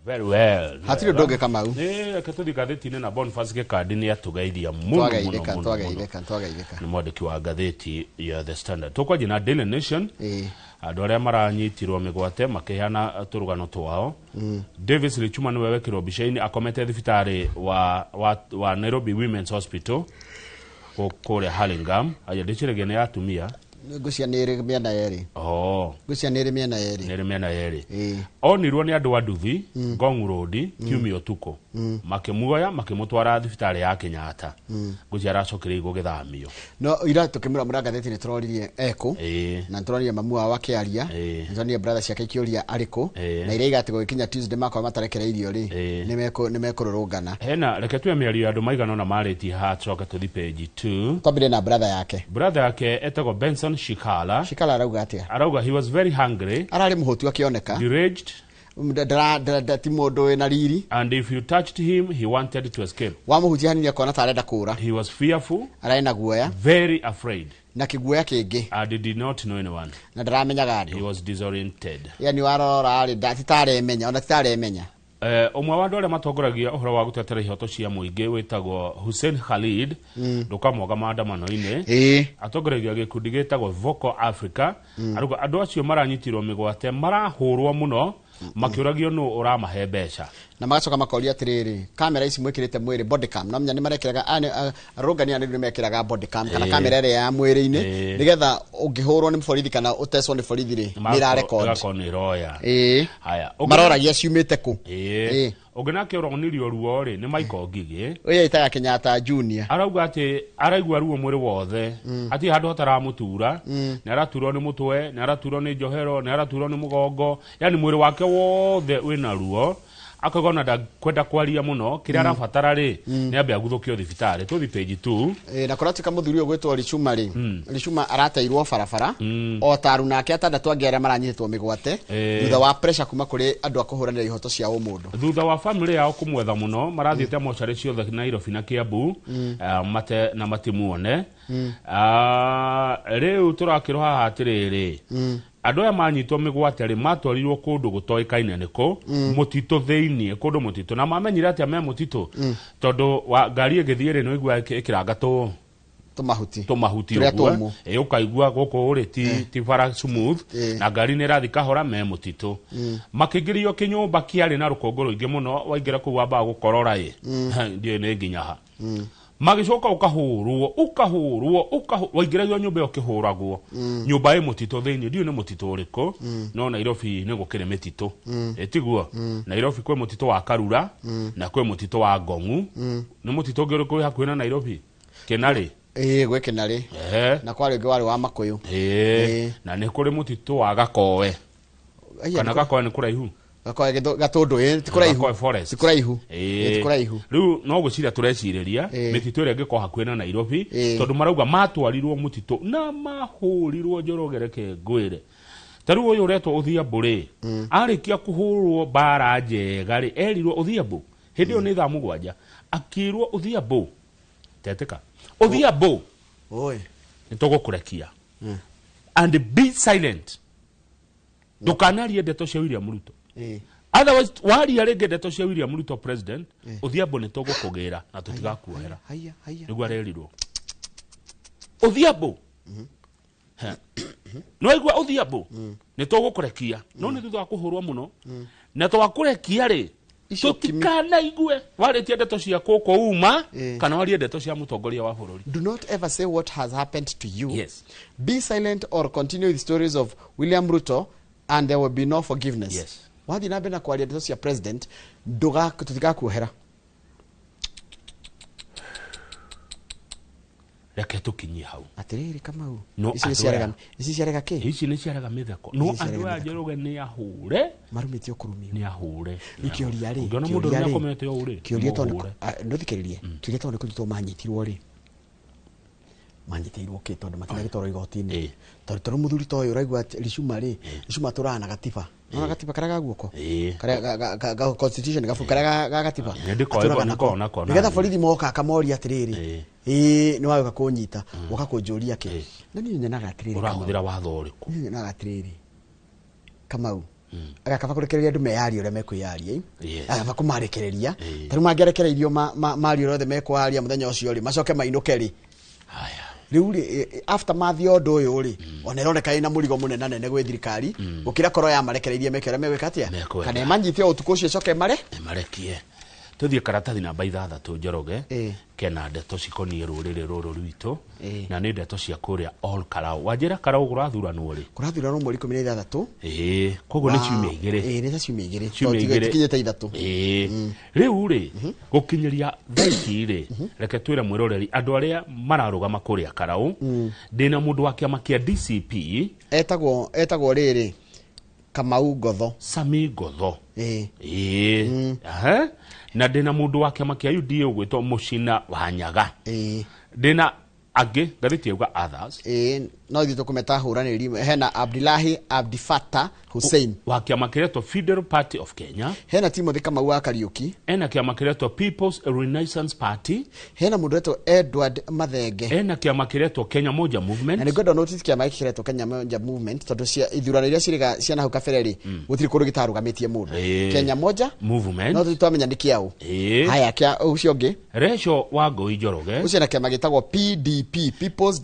Very well. Hatirĩ ũndũ ũngĩ, Kamau. Nĩ reke tũthiĩ ngathĩti-inĩ na Boniface Gĩkandi nĩ atũgeithia mũno mũno Twageithĩka. mũno mũno. Twageithĩka, twageithĩka. Nĩ mwandĩki wa ngathĩti ya The Standard. Tũkwanjia na Daily Nation. Andũ arĩa maranyitirwo mĩgwate makĩheana tũrũgano twao. Davis Lichuma nĩwe wekĩrwo mbica-inĩ akomete thibitarĩ wa Nairobi Women's Hospital kũrĩa Hurlingham. Aya ndĩciragia nĩ atumia. Ngũcia nĩ ĩrĩ mĩena yerĩ. Oh. Ngũcia nĩ ĩrĩ mĩena yerĩ. Nĩ ĩrĩ mĩena yerĩ. Ĩĩ. Onirwo nĩ andũ a nduthi Ngong Road kiumia ũtukũ, makĩmuoya makĩmũtwara thibitarĩ ya Kenyatta. Ngũcia aracokire gũgĩthamio. No ira tukĩmũra mũra ngathĩti nĩ tũroririe ekũ na nĩ tũronire mamu wao akĩaria, nĩ tũronire brother ciake ikĩũria arĩkũ, na iria igati gũgĩkinya Tuesday makorwo matarekereirio rĩ, nĩ mekũrũrũngana. Hena reke tuye mĩario ya andũ maigana ũna marĩtie haha, tũcoke tũthi page 2. Twambĩrĩrie na brother yake. Brother yake etagwo Benson Shikala. Shikala arauga atĩa? Arauga he was very hungry, ararĩ mũhũtu akĩoneka, deranged, ti mũndũ wĩna riri. And if you touched him, he wanted to escape. Wamũhutia hanini akona ta arenda kũra. He was fearful, ararĩ na guoya, very afraid, na kĩguoya kĩngĩ, and he did not know anyone. Na ndaramenyaga He andũ. was disoriented. Yani warora rĩ, titaremenya ona titaremenya. Ũmwe wa andũ arĩa matongoragia ũhoro wa gũtetera ihoto cia mũingĩ wĩtagwo Hussein Khalid, ndũkamwaga maandamano-inĩ, atongoragia gĩkundi gĩtagwo Vocal Africa. Arauga andũ acio maranyitirwo mĩgwate marahũrwo mũno makĩũragio nũ ũramahe mbeca. Na magacoka makoria atĩrĩrĩ, kamera ici mwĩkĩrĩte mwĩrĩ, body cam, no menya nĩ marekĩraga arũrũngani aya nĩ mekĩraga body cam kana kamera ĩrĩa ya mwĩrĩ-inĩ, nĩgetha ũngĩhũrwo nĩ borithi kana ũtecwo nĩ borithi rĩ, nĩ ĩrarecord. Ĩgakorwo nĩ ĩroya. Haya. Maroragia ciumĩte kũ. Ũngĩ nake ũronirio ruo rĩ nĩ Michael Ngigĩ. Ũyũ ĩtaga Kenyatta Junior. Arauga atĩ araigua ruo mwĩrĩ wothe, hatirĩ handũ hataramũtura. Nĩ araturwo nĩ mũtwe, nĩ araturwo nĩ njohero, nĩ araturwo nĩ mũgongo, yani mwĩrĩ wake wothe wĩna ruo. Akauga ona ndakwenda kwaria mũno, kĩrĩa arabatara rĩ nĩ ambe aguthũkio thibitarĩ. Tũthi page 2. Na kũratuĩka mũthuri ũyũ gwĩtwo Richuma rĩ, Richuma arateirwo barabara o ta aruna ake atandatũ angĩ arĩa maranyitĩtwo mĩgwate thutha wa pressure kuma kũrĩ andũ a kũhũranĩra ihoto cia ũmũndũ. Thutha wa family yao kũmwetha mũno, marathiĩte mocarĩ ciothe Nairobi na Kiambu, mate na matimuone. Rĩu tũrakĩrwo haha atĩrĩrĩ, andũ aya manyitwo mĩgwate rĩ matwarirwo kũndũ gũtoĩkaine nĩkũ, mũtitũ thĩiniĩ, kũndũ mũtitũ. Na mamenyire atĩa me mũtitũ? Tondũ wa ngari ĩgĩthiĩ rĩ, nĩwaigua ĩkĩranga tũ tũmahuti. Tũmahuti. Tũrĩa ũguo tũmũ. Ĩ, ũkaigua gũkũ rĩ ti bara smooth, na ngari nĩ ĩrathiĩ kahora. Me mũtitũ makĩingĩrio kĩnyũmba kĩarĩ na rũkũngũ rũingĩ mũno. Waingĩra kũu wambaga gũkorora ĩ ndiũĩ nĩ nginya ha. Magĩcoka ũkahũrwo, ũkahũrwo, waingĩragio nyũmba ĩyo ũkĩhũragwo, nyũmba ĩ mũtitũ thĩinĩ, ndiũĩ nĩ mũtitũ ũrĩkũ, no Nairobi nĩ gũkĩrĩ mĩtitũ. Ĩ tiguo? Nairobi kwĩ mũtitũ wa Karura na kwĩ mũtitũ wa Ngong'u. Nĩ mũtitũ ũngĩ ũrĩkũ wĩ hakuhĩ na Nairobi? Kĩnarĩ. Ĩĩ, gwĩ Kĩnarĩ. Na kwarĩ ũngĩ warĩ wa Makũyũ. Na nĩ kũrĩ mũtitũ wa Gakoe. Aiya, kana Gakoe nĩ kũraihu? Gakoe Gatũndũ, ĩĩ, ti kũraihu. Gakoe forest. Ti kũraihu. Ĩĩ, ti kũraihu. Rĩu no gwĩciria tũrecirĩria mĩtitũ ĩrĩa ĩngĩkorwo hakuhĩ na Nairobi, tondũ marauga matwarirwo mũtitũ na mahũrirwo. Njoroge, reke ngwĩre, ta rĩu ũyũ ũretwo Ũthiambu rĩ, arĩkia kũhũrwo mbara njega rĩ, erirwo Ũthiambu hĩndĩ ĩyo nĩ thaa 7, akĩrwo, "Ũthiambu, tetĩka, Ũthiambu, Oi. nĩ tũgũkũrekia and be silent, ndũkanarie ndeto cia William Ruto. Otherwise waria rĩngĩ ndeto cia William Ruto president, Ũthiambo, nĩ tũgũkũgĩra na tũtigakuohera." Haya, haya. Nĩguo arerirwo Ũthiambo. Nĩwaigua, Ũthiambo, nĩ tũgũkũrekia, no nĩ thutha wa kũhũrwo mũno, na twakũrekia rĩ, Icio tũtikanaigue warĩtie ndeto cia kũkũ uma kana warie ndeto cia mũtongoria wa bũrũri. Do not ever say what has happened to you. Yes. Be silent or continue with stories of William Ruto and there will be no forgiveness. Yes. Wathiĩ na mbere na kwaria ndeto cia president, tũtigakuohera. Reke tũkinyie hau. Atĩrĩrĩ Kamau, No ici nĩ andũ ciarega aya- ici ciarega kĩ? Ici nĩ ciarega mĩtheko, no Ici ciarega andũ aya mĩtheko. Njoroge nĩ ahũre. Marumĩtio kũrumio. Nĩ ahũre. Rĩu kĩũria rĩ, Ũngĩona mũndũ kĩũria ũrĩa rĩ, akomete ũũ rĩ, kĩũria tondũ mũhũre. ndũthikĩrĩrie, kĩũria tondũ nĩ kũnyitwo manyitirwo rĩ, manyitĩirwo kĩ? Tondũ matinagĩtwarwo igoti-inĩ. Tondũ mũthuri ta ũyũ ũraigua atĩ Ricuma rĩ, Ricuma atũraga na gatiba. Nona gatiba karĩa ga guoko, karĩa ga constitution, gabu karĩa ga gatiba. Nĩ ndĩkoĩ Atũraga nĩkoĩ nako. nako nĩgetha nani. Borithi moka akamoria atĩrĩrĩ, ĩĩ nĩ wagĩũka kũnyita, woka kũnjũria kĩ? Na niĩ nyonaga atĩrĩrĩ Kamau. Ũrahũthĩra watho ũrĩkũ? Niĩ nyonaga atĩrĩrĩ Kamau, Agakaba kũrekereria andũ meyarie ũrĩa mekwĩyaria. Agakaba kũmarekereria. Tarĩu mangĩarekereirio marie ũrĩa othe mekwaria mũthenya ũcio rĩ, macoke mainũke rĩ. Rĩu rĩ, aftermath ya ũndũ ũyũ rĩ, ona ĩroneka ĩna mũrigo mũnene nene gwĩ thirikari gũkĩra korwo yamarekereirie meke ũrĩa megwĩka atĩa, kana ĩmanyite o ũtukũ ũcio ĩcoke mare marekie. Tũthiĩ karatathi namba 6 Njoroge, kena ndeto cikoniĩ rũrĩrĩ rũrũ rwitũ, na nĩ ndeto cia kũrĩa Ol Kalou. Wanjĩra Karau kũrathuranwo rĩ? Kũrathuranwo mweri 16. Koguo nĩ ciumia igĩrĩ. Nĩ ta ciumia igĩrĩ. Tikinyĩte 3. Rĩu rĩ, gũkinyĩria thaa ici rĩ, reke twĩre mwĩroreri andũ arĩa mararũgama kũrĩa Karau, ndĩna mũndũ wa kĩama kĩa DCP etagwo rĩrĩ Kamau Ngotho. Sami Ngotho. Na ndĩna mũndũ wa kĩama kĩa UDA ũgwĩtwo Mũcina wa Nyaga. Ndĩna angĩ ngathĩti yauga others. No ithuĩ tũkũmeta hũranĩri. Hena Abdillahi Abdifata Hussein wa kĩama kĩretwo Federal Party of Kenya. Hena Timothy Kamau wa Kariuki. Ena kĩama kĩretwo People's Renaissance Party. Hena mũndũ wetwo Edward Mathenge. Ena kĩama kĩretwo Kenya Moja Movement. Na nĩngwenda notice kĩama gĩkĩ kĩretwo Kenya Moja Movement tondũ ithurano iria cirĩga ciana hau kabere rĩ, gũtirĩ kũndũ gĩtarũgamĩtie mũndũ. Kenya Moja Movement. No twamenya nĩ kĩaũ. Haya, kĩa ũcio ũngĩ. Recho wa Ngũi Njoroge. Ũcio na kĩama gĩtagwo PDP, People's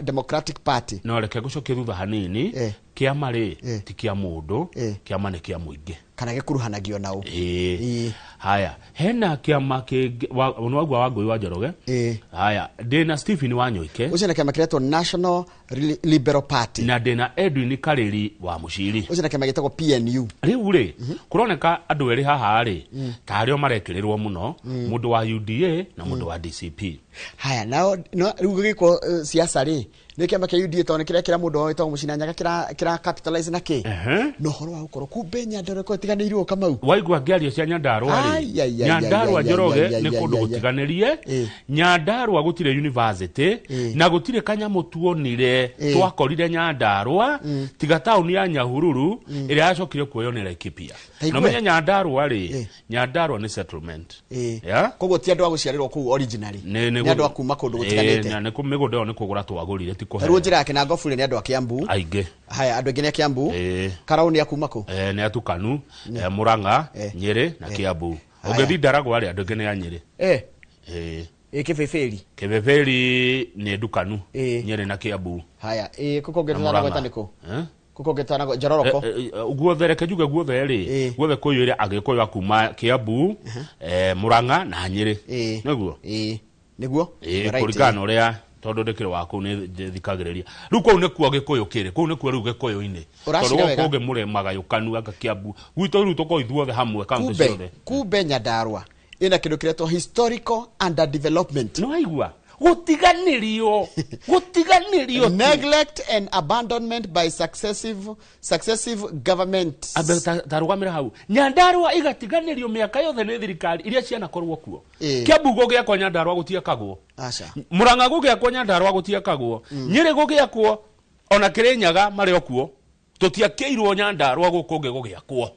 Democratic Party. No reke ngũcokie thutha hanini. Kĩama rĩ ti kĩa mũndũ, kĩama nĩ kĩa mũingĩ. Kana gĩkuruhanagio nao. Haya, hena kĩama kĩngĩ nĩwaigua wa Ngũi wa Njoroge. Haya, ndĩna Stephen Wanyoike. Ũcio na kĩama kĩretwo National Liberal Party. Na ndĩna Edwin Karĩri wa Mũciri. Ũcio na kĩama gĩtagwo PNU. Rĩu rĩ, kũroneka andũ erĩ haha rĩ, tarĩo marekĩrĩrwo mũno, mũndũ wa UDA na mũndũ wa DCP. Haya, nao rĩu gũgĩkwo siasa rĩ, nĩ kĩama kĩa UDA tondũ nĩ kĩrekĩra mũndũ wetagwo Mũcina Nyaga kĩra capitalize na kĩ? No ũhoro wa gũkorwo kumbe Nyandarua ĩkorwo ĩtiganĩirwo Kamau. Waigua ngĩaria cia Nyandarua rĩ, Nyandarua Njoroge nĩ kũndũ gũtiganĩrie, Nyandarua gũtirĩ university, na gũtirĩ kanyamũ tuonire twakorire Nyandarua, tiga taũni ya Nyahururu ĩrĩa yacokire kuoywo nĩ Laikipia. Na ũmenye Nyandarua rĩ, Nyandarua nĩ settlement. Koguo ti andũ a gũciarĩrwo kũu originally. Nĩ andũ a kuma kũndũ gũtiganĩte. Nĩ mĩgũnda ĩyo nĩ kũgũra twagũrire ti kũheo. Rĩu njĩra yake na Ngoburi nĩ andũ a Kiambu. Aingĩ. Haya, andũ aingĩ nĩ a Kiambu. Karau nĩ a kuma kũ? Nĩ atukanu, Murang'a, Nyĩrĩ na Kiambu. Ũngĩthiĩ Ndaragwa rĩ, andũ aingĩ nĩ a Nyĩrĩ. Kĩbĩbĩri. Kĩbĩbĩri nĩ ndukanu, Nyĩrĩ na Kiambu. Haya, kũ kũngĩ tũtanagweta nĩ kũ? Kũ kũngĩ tũtanagweta Njororoko. Guothe reke njuge guothe rĩ, guothe kũiyũire Agĩkũyũ a kuma Kiambu, Murang'a na Nyĩrĩ. Nĩguo? Nĩguo? Kũringana na ũrĩa tondũ ndĩkĩrĩ wa kũu nĩ thikagĩrĩria. Rĩu kũu nĩkuo Gĩkũyũ kĩrĩ, kũu nĩkuo rĩu Gĩkũyũ-inĩ. Tondũ gũkũ kũngĩ mũrĩ magayũkanu anga Kiambu. Gwitũ rĩu tũkorwo ithuothe hamwe kaunti ciothe. Kumbe Nyandarua ĩna kĩndũ kĩretwo historical underdevelopment. Nĩ waigua? Gũtiganĩrio. Gũtiganĩrio. Neglect and abandonment by successive governments. Ambe ta rũgamĩra hau. Nyandarua igatiganĩrio mĩaka yothe nĩ thirikari iria cianakorwo kuo. Kiambu gũgĩakwo Nyandarua gũtiakagwo. Murang'a gũgĩakwo Nyandarua gũtiakagwo. Nyĩrĩ gũgĩakwo ona Kĩrĩnyaga marĩ o kuo. Tũtiakĩirwo Nyandarua gũkũ ũngĩ gũgĩakwo.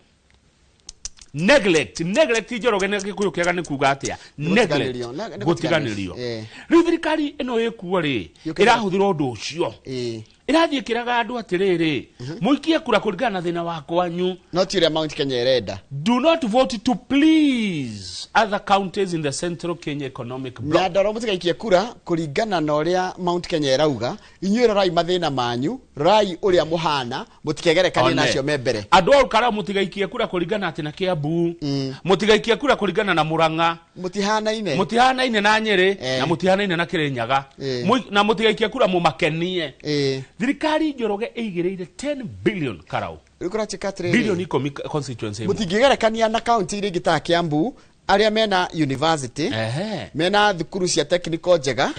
Neglect, neglect Njoroge nĩ Gĩkũyũ kĩega nĩ kuga atĩa? Neglect, gũtiganĩrio. Rĩu thirikari ĩno ĩkuo rĩ, ĩrahũthĩra ũndũ ũcio. Ĩrathiĩ ĩkĩraga andũ atĩrĩrĩ, mũikie kura kũringana na thĩna wa kwanyu. No ti ũrĩa Mount Kenya ĩrenda. Do not vote to please other counties in the Central Kenya Economic Bloc. Nyandarua mũtigaikie kura kũringana na ũrĩa Mount Kenya ĩrauga. Inyuĩ rorai mathĩna manyu, rorai ũrĩa mũhana, mũtikegerekanie na acio me mbere. Andũ a Olkalau mũtigaikie kura kũringana atĩ na Kiambu, mũtigaikie kura kũringana na Murang'a. Mũtihanaine. Mũtihanaine na Nyĩrĩ, na mũtihanaine na Kĩrĩnyaga. Na mũtigaikie kura mũmakenie. Thirikari Njoroge ĩigĩrĩire 10 billion Karau. Rĩu kũratuĩka atĩrĩrĩ, Bilioni 10 constituency ĩmwe. Mũtingĩgerekania na kaunti iria ingĩ ta Kiambu, arĩa mena university, mena thukuru cia technical njega,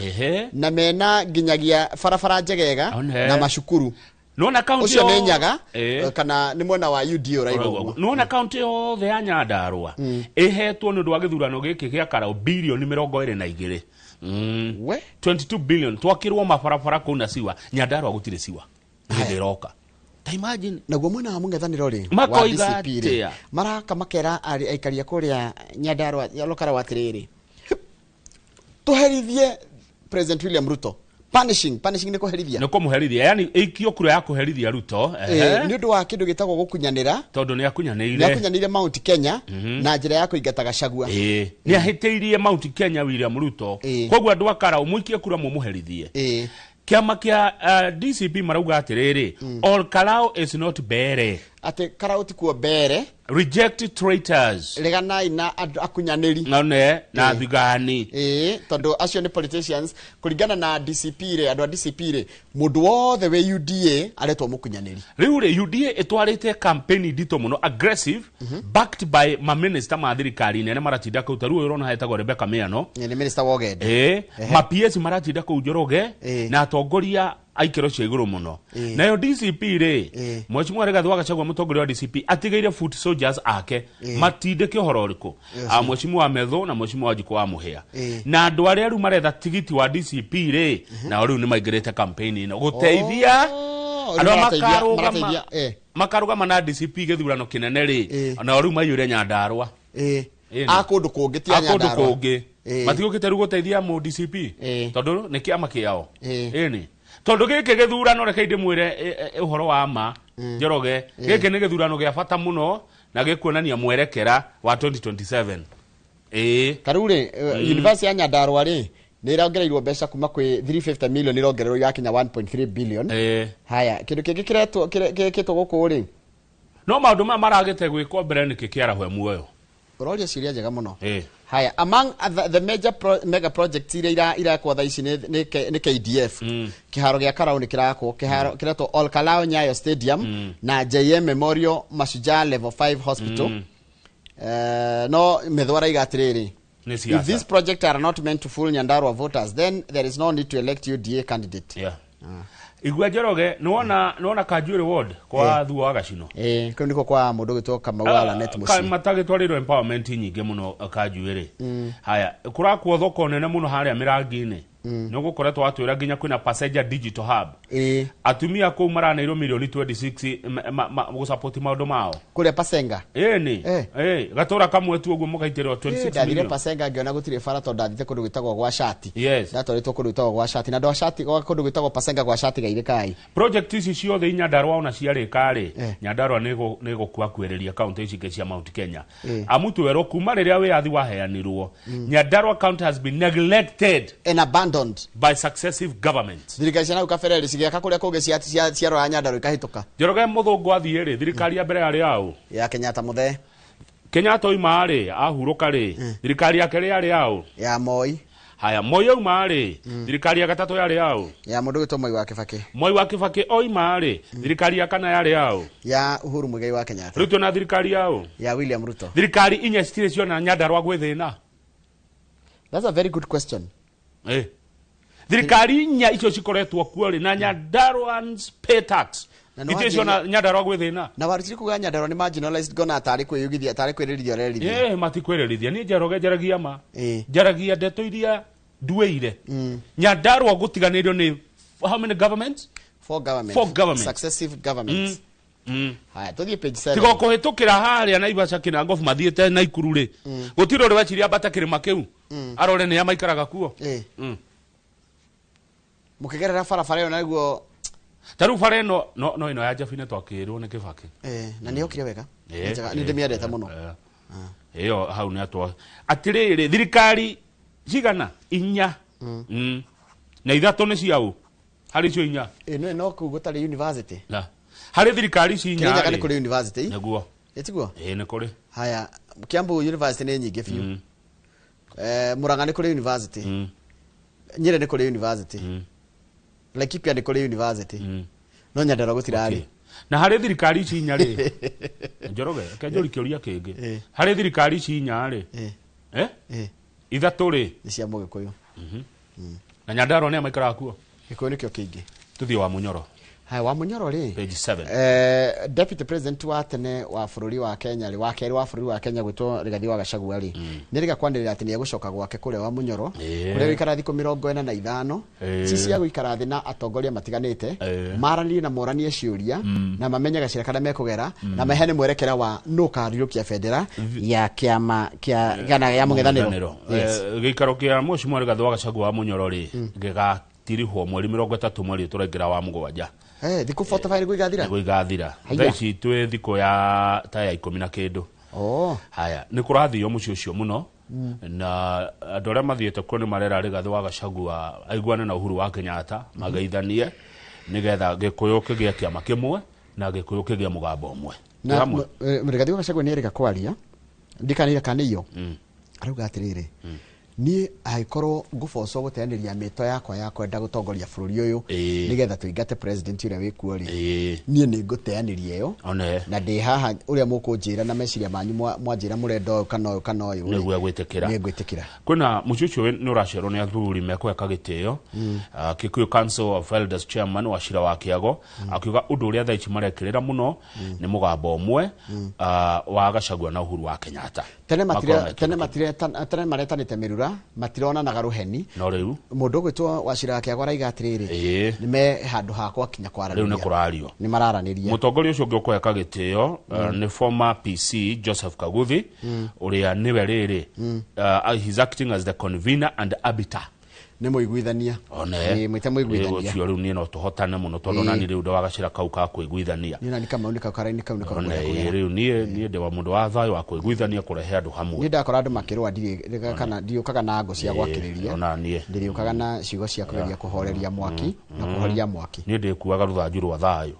na mena nginyagia barabara njegega, na macukuru. Nĩwona kaunti Ũcio nĩ Nyaga, kana nĩ mwena wa UDA ũraigua ũguo. Nĩwona kaunti yothe ya Nyandarua ĩhetwo nĩ ũndũ wa gĩthurano gĩkĩ gĩa Karau bilioni 22. We? 22 billion. Twakĩrwo mabarabara kũu na siwa. Nyandarua gũtirĩ siwa. Hĩndĩ ĩroka. Ta imagine. Naguo mwena wa mũng'ethanĩro rĩ, wa Makoiga DCP rĩ, atĩa? maraka makera aikari a kũrĩa Nyandarua, Olkalau atĩrĩrĩ, tũherithie President William Ruto Punishing nĩ kũherithia. Nĩ kũmũherithia, yani ĩikio kura ya kũherithia Ruto. Nĩ ũndũ wa kĩndũ gĩtagwo gũkunyanĩra. Tondũ nĩ akunyanĩire. Nĩ akunyanĩire Mount Kenya na njĩra ya kũingata Gachagua. Nĩ ahĩtĩirie Mount Kenya William Ruto. Koguo andũ a Karau mũikie kura mũmũherithie. Kĩama kĩa DCP marauga atĩrĩrĩ, all Karau is not bere. Atĩ Karau ti kuo bere. Reject traitors. Reganai na akunyanĩri. None na thigani. Tondũ acio nĩ politicians kũringana na DCP rĩ, andũ a DCP rĩ, mũndũ wothe wĩ UDA aretwo mũkunyanĩri. Rĩu rĩ, UDA ĩtwarĩte campaign nditũ mũno, aggressive, backed by ma minister ma thirikari nene maratinda kũu. Ta rĩu ũrona hetagwo Rebecca Miano. Nĩ minister wa ũgendi. Ma PS maratinda kũu Njoroge na atongoria aikĩro cia igũrũ mũno. Nayo DCP rĩ, Mheshimiwa Rigathi wa Gachagua mũtongoria wa DCP atigĩire foot soldiers ake matindĩke ũhoro ũrĩkũ. Mheshimiwa Methu na Mheshimiwa Wanjikũ wa Mũhĩa. Na andũ arĩa rĩu maretha tigiti wa DCP rĩ, nao rĩu nĩ maingĩrĩte campaign ĩno gũteithia andũ makarũgama na DCP gĩthurano kĩnene rĩ, nao rĩu maiyũre Nyandarua. A kũndũ kũngĩ ti a Nyandarua. A kũndũ kũngĩ. Matigũkĩte rĩu gũteithia mũ DCP tondũ nĩ kĩama kĩao. Ĩni. Tondũ gĩkĩ gĩthurano reke ndĩmwĩre ũhoro wa ma Njoroge, gĩkĩ nĩ gĩthurano gĩa bata mũno na gĩkuonania mwerekera wa 2027. Ta rĩu rĩ, University ya Nyandarua rĩ nĩ ĩrongereirwo mbeca kuma kwĩ 350 million ĩrongererwo igakinya 1.3 billion. Haya, kĩndũ kĩngĩ kĩretwo gĩkĩtwo gũkũ rĩ, no maũndũ maya maragĩte gwĩkwo mbere nĩkĩ kĩarahwe muoyo. Ũroria ciũria njega mũno. Haya, among the major mega projects iria irakwo thaa ici nĩ KDF. Kĩharo gĩa Karau nĩ kĩrakwo, kĩharo kĩretwo Ol Kalou Nyayo Stadium na JM Memorial Mashujaa Level 5 Hospital. No Methu araiga atĩrĩrĩ, if these projects are not meant to fool Nyandarua voters, then there is no need to elect UDA candidate. Igua Njoroge, nĩwona Kanjuĩrĩ ward kwa Thuo wa Gacino. Kũu nĩkuo kwa mũndũ ũgwĩtwo Kamau wa Lanet Mũciĩ. Matagĩtwarĩrwo empowerment nyingĩ mũno Kanjuĩrĩ. Haya, kũrakwo thoko nene mũno harĩa Mĩrangi-inĩ. Nĩ ũgũkoretwo watwĩra nginya kwĩna Passenger Digital Hub. Atumia kũu maraneirwo milioni 26 gũsupport maũndũ mao. Kũrĩa Pasenga. Ĩni. Gatũra kamwe tu ũguo mũgaitĩrwo 26 million. Ndathire Pasenga ngĩona gũtirĩ bara tondũ ndathire kũndũ gwĩtagwo gwa Shati. Ndatwarĩtwo kũndũ gwĩtagwo gwa Shati na andũ a Shati gwa kũndũ gwĩtagwo Pasenga gwa Shati gaire kai. Project ici ciothe Nyandarua ona ciarĩka rĩ, Nyandarua nĩ gũkua kwĩrĩria county ici ingĩ cia Mount Kenya. Amu twerwo kuma rĩrĩa wĩyathi waheanirwo, Nyandarua county has been neglected and abandoned by successive governments. Thirikari cia nau kabere rĩ cigĩaka kũrĩa kũngĩ ciarora Nyandarua ikahĩtũka. Njoroge mũthũngũ athiĩ rĩ, thirikari ya mbere yarĩ yaũ? Ya Kenyatta mũthee. Kenyatta oima rĩ, ahurũka rĩ, thirikari yake rĩ yarĩ yaũ? Ya Moi. Haya, Moi oima rĩ, thirikari ya gatatũ yarĩ yaũ? Ya mũndũ ũgwĩtwo Moi wa Kibaki. Moi wa Kibaki oima rĩ, thirikari ya kana yarĩ yaũ? Ya Uhuru Muigai wa Kenyatta. Rĩu twĩna thirikari yaũ? Ya William Ruto. Thirikari inya citirĩ ciona Nyandarua gwĩ thĩna. That's a very good question. Thirikari inya icio cikoretwo kuo rĩ, na Nyandaruans pay tax. Icio ciona Nyandarua gwĩ thĩna. Na warutire kuga Nyandarua nĩ marginalized ngona tarĩ kwĩyugithia, tarĩ kwĩrĩrithia ũrerithia. Matikwĩrĩrithia. Niĩ Njoroge njaragia ma. Njaragia ndeto iria nduĩire. Nyandarua gũtiganĩrio nĩ how many governments? Four governments. Four governments. Successive governments. Haya, tũthiĩ page 7. Tiga kũhĩtũkĩra harĩa Naivasha Kinangofu mathiĩte Naikuru rĩ. Gũtirĩ ũrĩ weciria ambata kĩrĩma kĩu. Arore nĩ a maikaraga kuo. Mũkĩgerera barabara ĩyo naguo. Ta rĩu bara ĩno no ĩno ya Jabine twakĩrwo nĩ Kibaki. Na nĩ yokire wega. Nĩ ndĩmĩendete mũno. Ĩyo hau nĩ atwa. Atĩrĩrĩ, thirikari cigana? Inya. Na ithatũ nĩ ciaũ? Harĩ icio inya. No kũu gũtarĩ university. Na. Harĩ thirikari ici inya. Kĩrĩnyaga nĩ kũrĩ university. Nĩguo. Ĩtiguo? Nĩ kũrĩ. Haya, Kiambu University nĩ nyingĩ biũ. Murang'a nĩ kũrĩ university. Nyeri nĩ kũrĩ university. Laikipia nĩ kũrĩ university. No Nyandarua gũtirarĩ. Na harĩ thirikari ici inya rĩ, Njoroge, reke njũrie kĩũria kĩngĩ. Harĩ thirikari ici inya rĩ, ithatũ rĩ, nĩ cia Mũgĩkũyũ. Na Nyandarua nĩ maikaraga kuo. Gĩkũyũ nĩkĩo kĩingĩ. Tũthiĩ wa Munyoro. Haya, wa Munyoro rĩ, page 7. Deputy President wa tene wa bũrũri wa Kenya rĩ, wa kerĩ wa bũrũri wa Kenya gwĩtwo Rigathi wa Gachagua rĩ, nĩ rĩga kwanĩrĩra atĩ nĩ egũcoka gwake kũrĩa wa Munyoro, kũrĩa gũikara thikũ 45, ci cia gũikara thĩ na atongoria matiganĩte, maranĩrie na moranie ciũria, na mamenye gacĩra karĩa mekũgera, na maheane mwerekera wa nũ ũkarirũkia bendera ya kĩama kĩa kana ya mũng'ethanĩro. Gĩikaro kĩa Mheshimiwa Rigathi wa Gachagua wa Munyoro rĩ, gĩga ĩgatirihwo mweri 30 mweri tũraingĩra wa mũgwanja. Thikũ 45 nĩguo igathira. Nĩguo igathira. Thaa ici twĩ thikũ ya ta ya 10 na kĩndũ. Haya, nĩ kũrathio mũciĩ ũcio mũno. Na andũ arĩa mathiĩte kuo nĩ marera Rigathĩ wa Gachagua aiguane na Uhuru wa Kenyatta mageithanie nĩgetha Gĩkũyũ kĩgĩe kĩama kĩmwe na Gĩkũyũ kĩgĩe mũgambo ũmwe. Na Rigathĩ wa Gachagua nĩ erĩga kwaria ndikanĩra kana iyo arauga atĩrĩrĩ, niĩ angĩkorwo ngũbocwo gũteanĩria mĩto yakwa ya kwenda gũtongoria bũrũri ũyũ nĩgetha tũingate president ũrĩa wĩkuo rĩ, niĩ nĩ ngũteanĩria ĩyo na ndĩ haha ũrĩa mũkũnjĩra na meciria manyu mwanjĩra mũrenda ũyũ kana ũyũ kana ũyũ nĩguo gwĩtĩkĩra. Nĩ ngwĩtĩkĩra. Kwĩna mũciĩ ũcio nĩ ũracerwo nĩ athuri mekũheka gĩtĩo. Kikuyu Council of Elders chairman wa Cira wa Kĩago akiuga ũndũ ũrĩa thaa ici marekĩrĩra mũno nĩ mũgambo ũmwe wa Gachagua na Uhuru wa Kenyatta. Tene maretanĩte mĩrura matironanaga rũheni. No rĩu mũndũ ũgwĩtwo Wachira wa Kĩago araiga atĩrĩrĩ, nĩ me handũ hakwa kinya kwaranĩria. Rĩu nĩ kũrario. Nĩ mararanĩria. Mũtongoria ũcio ũngĩ ũkũheka gĩtĩo nĩ former PC Joseph Kaguthi ũrĩa nĩwe rĩrĩ he's acting as the convener and arbiter. Nĩ mũiguithania. Nĩ mwĩte mũiguithania. Ũcio rĩu niĩ no tũhotane mũno tondũ nani rĩu ndawagacĩra kau ka kũiguithania. Niĩ nani Kamau nĩ kau karaini kau nĩ kau. Rĩu niĩ ndĩ wa mũndũ wa thayũ wa kũiguithania kũrehe andũ hamwe. Niĩ ndakora andũ makĩrũa ndirĩ kana ndiũkaga na ngũ cia gwakĩrĩria. Ndĩrĩũkaga na ciugo cia kũgeria kũhoreria mwaki na kũhoria mwaki. Niĩ ndĩkuaga rũthanju rwa thayũ.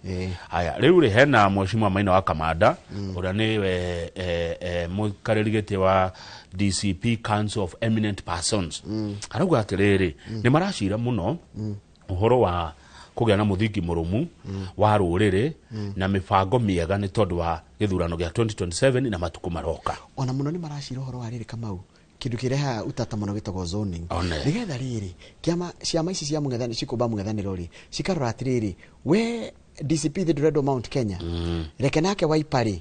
Haya, rĩu rĩ hena Mheshimiwa Maina wa Kamanda ũrĩa nĩwe mũikarĩri gĩtĩ wa DCP Council of Eminent Persons. Arauga atĩrĩrĩ, nĩ maracira mũno ũhoro wa kũgĩa na mũthingi mũrũmu wa rũrĩrĩ na mĩbango mĩega nĩ tondũ wa gĩthurano gĩa 2027 na matukũ maroka. Ona mũno nĩ maracira ũhoro wa rĩrĩ Kamau, kĩndũ kĩrehaga utata mũno gĩtagwo zoning. Nĩgetha rĩrĩ kĩama ciama ici cia mũng'ethanĩro cikũmba mũng'ethanĩro rĩ cikarora atĩrĩrĩ, we DCP thĩ ndũrendwo Mount Kenya, reke nake Wiper rĩ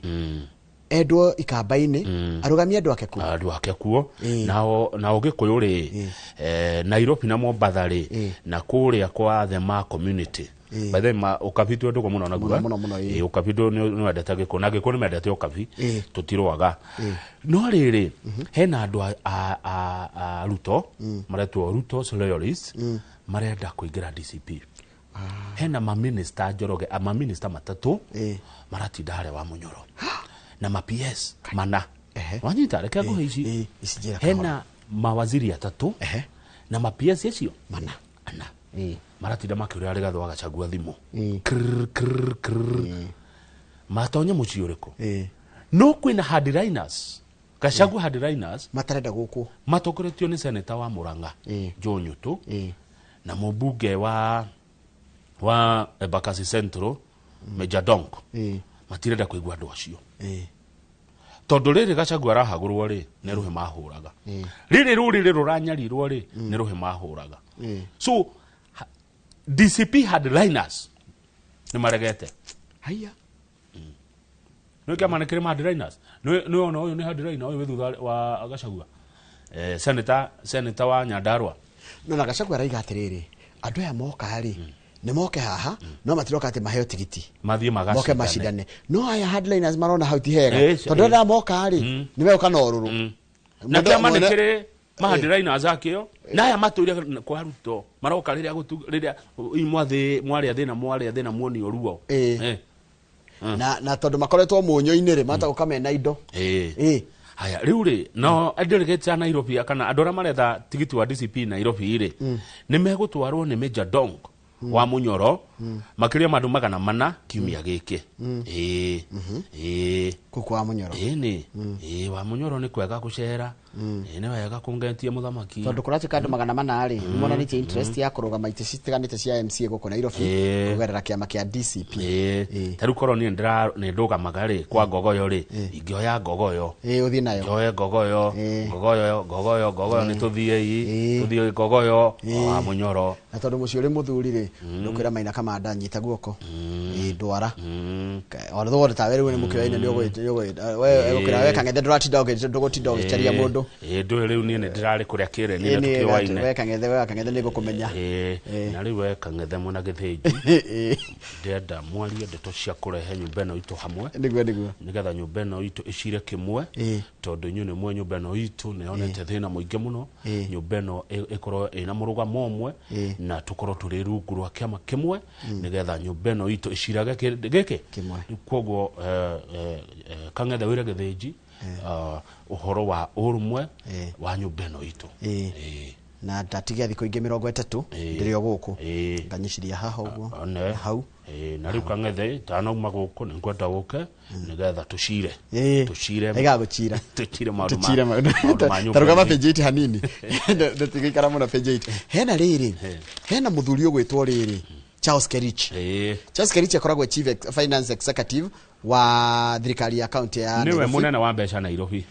endwo Ikamba-inĩ arũgamie andũ ake kuo. Andũ ake kuo. Nao Gĩkũyũ rĩ Nairobi na Mombatha rĩ na kũrĩa kwa the Ma community. By the way, Ũkabi twendagwo mũno naguo. Ũkabi nĩ wendete Gĩkũyũ na Gĩkũyũ nĩ mendete Ũkabi tũtirũaga. No rĩrĩ hena andũ a Ruto maretwo Ruto loyalists marenda kũingĩra DCP. Hena maminista Njoroge, maminista matatũ maratinda harĩa wa Munyoro na ma PS mana. Wanyita reke nguhe ici. Hena mawaziri atatũ na ma PS acio mana ana. Maratinda makĩũrĩra Rigathĩ wa Gachagua thimũ. Matonye mũciĩ ũrĩkũ? No kwĩna hardliners, Gachagua hardliners matarenda gũkũ matongoretio nĩ seneta wa Murang'a Joe Nyutu na mũmbunge wa Embakasi Central Major Donk. Matirenda kũigua andũ acio. Tondũ rĩrĩ Gachagua arahagũrwo rĩ nĩ rũhĩ mahũraga. Rĩrĩ rũrĩrĩ rũranyarirwo rĩ nĩ rũhĩ mahũraga. So DCP hardliners nĩ maregete. Haya. Nĩ kĩama nĩ kĩrĩ hardliners. Nĩ ona ũyũ nĩ hardliner ũyũ wĩ thutha wa Gachagua. Senator wa Nyandarua. No na Gachagua araiga atĩrĩrĩ, andũ aya moka rĩ nĩ moke haha no matiroka atĩ maheo tigiti mathiĩ moke macindane. No aya hardliners marona hau ti hega tondũ arĩa moka rĩ nĩ megũka na ũrũrũ. Na kĩama nĩ kĩrĩ mahardliners akĩo na aya matũire kwa Ruto maroka rĩrĩa rĩrĩa mwathĩ mwarĩa thĩna mwarĩa thĩna muonio ruo. Na tondũ makoretwo mũnyũ-inĩ rĩ matagũka mena indo. Haya rĩu rĩ no delegate a Nairobi kana andũ arĩa maretha tigiti wa DCP Nairobi rĩ nĩ megũtwarwo nĩ Major Donk wa Munyoro makĩria ma andũ 400 kiumia gĩkĩ. Kũu kwa Munyoro. Nĩ wa Munyoro nĩ kwega gũcera. Nĩ wega kũngetia mũthamaki. Tondũ kũratuĩka andũ 400 rĩ nĩ monanĩtie interest ya kũrũgama itĩ citiganĩte cia MCA gũkũ Nairobi kũgerera kĩama kĩa DCP. Ta rĩu korwo niĩ nĩ ndũgamaga rĩ kwa Ngogoyo rĩ ingĩoya Ngogoyo. Ũthiĩ nayo. Njoe Ngogoyo, Ngogoyo, Ngogoyo, Ngogoyo nĩ tũthiĩ tũthiĩ Ngogoyo wa Munyoro. Na tondũ mũciĩ ũrĩ mũthuri rĩ ndũkwĩra Maina Kamanda nyita guoko. Ndwara. Ona thogora tawe rĩu nĩ mũkĩoyaine nĩ ũgũkwĩra we Kang'ethe ndũratinda ndũgũtinda ũgĩcaria mũndũ. Ndũĩ rĩu niĩ nĩ ndĩrarĩ kũrĩa kĩreni na tũkĩoaine. We Kang'ethe, we Kang'ethe nĩ ngũkũmenya. Na rĩu we Kang'ethe mwena Gĩthĩnji ndĩrenda mwarie ndeto cia kũrehe nyũmba ĩno itũ hamwe. Nĩguo nĩguo. Nĩgetha nyũmba ĩno itũ ĩcire kĩmwe. Tondũ inyuĩ nĩ mwe nyũmba ĩno itũ nĩ yonete thĩna mũingĩ mũno. Ĩĩ. Nyũmba ĩno ĩkorwo ĩna mũrũgamo ũmwe Ĩĩ. na tũkorwo tũrĩ rungu rwa kĩama kĩmwe nĩgetha nyũmba ĩno itũ ĩcirage gĩkĩ Kĩmwe. Koguo Kang'ethe wĩre Gĩthĩnji ũhoro wa ũrũmwe Ĩĩ. wa nyũmba ĩno itũ. Ĩĩ. Ĩĩ. Na ndatigia thikũ ingĩ 30 Ĩĩ. ndĩrĩ o gũkũ. Ĩĩ. Nganyiciria haha ũguo. One. Hau. Ĩĩ, na rĩu Kang'ethe tanauma gũkũ nĩ ngwenda ũke nĩgetha tũcire. Ĩĩ. Tũcire. Ĩgagũcira. Tũcire maũndũ ma Tũcire maũndũ ma nyũmba tarũgama ĩno. page 8 hanini. Ndũtigũikara mũno page 8. Hena rĩrĩ, hena mũthuri ũgwĩtwo rĩrĩ Charles Kerich. Ĩĩ. Charles Kerich akoragwo chief finance executive wa thirikari ya kaunti ya Nĩwe Nairobi. mũnene wa mbeca Nairobi.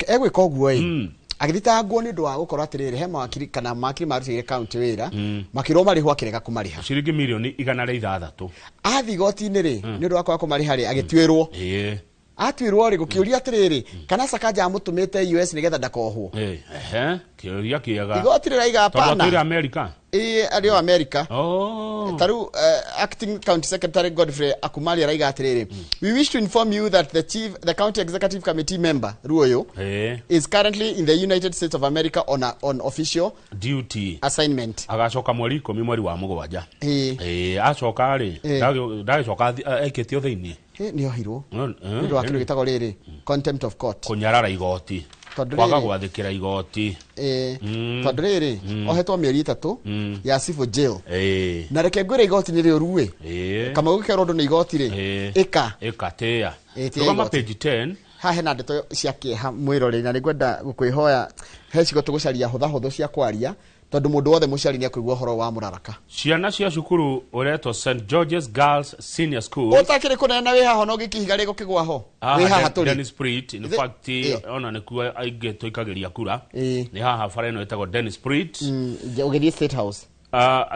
Egwĩka ũguo ĩ, agĩthitangwo nĩ ũndũ wa gũkorwo atĩrĩrĩ, he mawakiri kana mawakiri marutĩire kaunti wĩra makĩrwo marĩhwo akĩrega kũmarĩha. Ciringi mirioni 106. Athiĩ igoti-inĩ rĩ, nĩ ũndũ wa kwaga kũmarĩha rĩ, agĩtuĩrwo. Ĩĩ. Atuĩrwo rĩ, gũkĩũria atĩrĩrĩ, kana Sakaja amũtũmĩte US nĩgetha ndakohwo. Ĩĩ, ehe, kĩũria kĩega. Igoti rĩraiga Tondũ atũire hapana. Amerika. Ĩĩ, arĩ o Amerika. Oh. Taru acting county secretary Godfrey Akumali araiga atĩrĩrĩ, we wish to inform you that the chief, the county executive committee member Ruoyo Ĩĩ. is currently in the United States of America on official Duty. assignment. Agacoka mweri 10 mweri wa mũgwanja. Ĩĩ. Ĩĩ, acoka rĩ, Ĩĩ. ndagĩcoka aikĩtio thĩinĩ. Ĩ, nĩ ohirwo Mm, nĩ ũndũ wa kĩndũ gĩtagwo rĩrĩ contempt of court. Kũnyarara igoti. Tondũ Kwaga rĩrĩ- gwathĩkĩra igoti. Ĩĩ, tondũ rĩrĩ ohetwo mĩeri 3 ya civil jail. Ĩĩ. Na reke ngwĩre, igoti nĩ rĩũru ĩ. Ĩĩ. Kamau gũkerwo ũndũ nĩ igoti rĩ, Ĩĩ. ĩka. Ĩka tĩĩa. Ĩĩ, tĩĩa Rũgama igoti. page 10. Haha hena ndeto cia kĩeha mwĩroreri, na nĩngwenda gũkwĩhoya he cigo tũgũcaria hũthahũthũ cia kwaria, tondũ mũndũ wothe mũciari nĩ akũigua ũhoro wa mũraraka. Ciana cia cukuru ũretwo St George's Girls Senior School. Ũtakĩrĩ kũnene na wĩ haha no gĩkihiga rĩgũkĩgwa ho. Haha Wĩ haha tũrĩ. Dennis Pritt, in fact, ona nĩkuo aingĩ tũikagĩria kura. Nĩ haha bara ĩno ĩtagwo Dennis Pritt. Ũgĩthiĩ State House.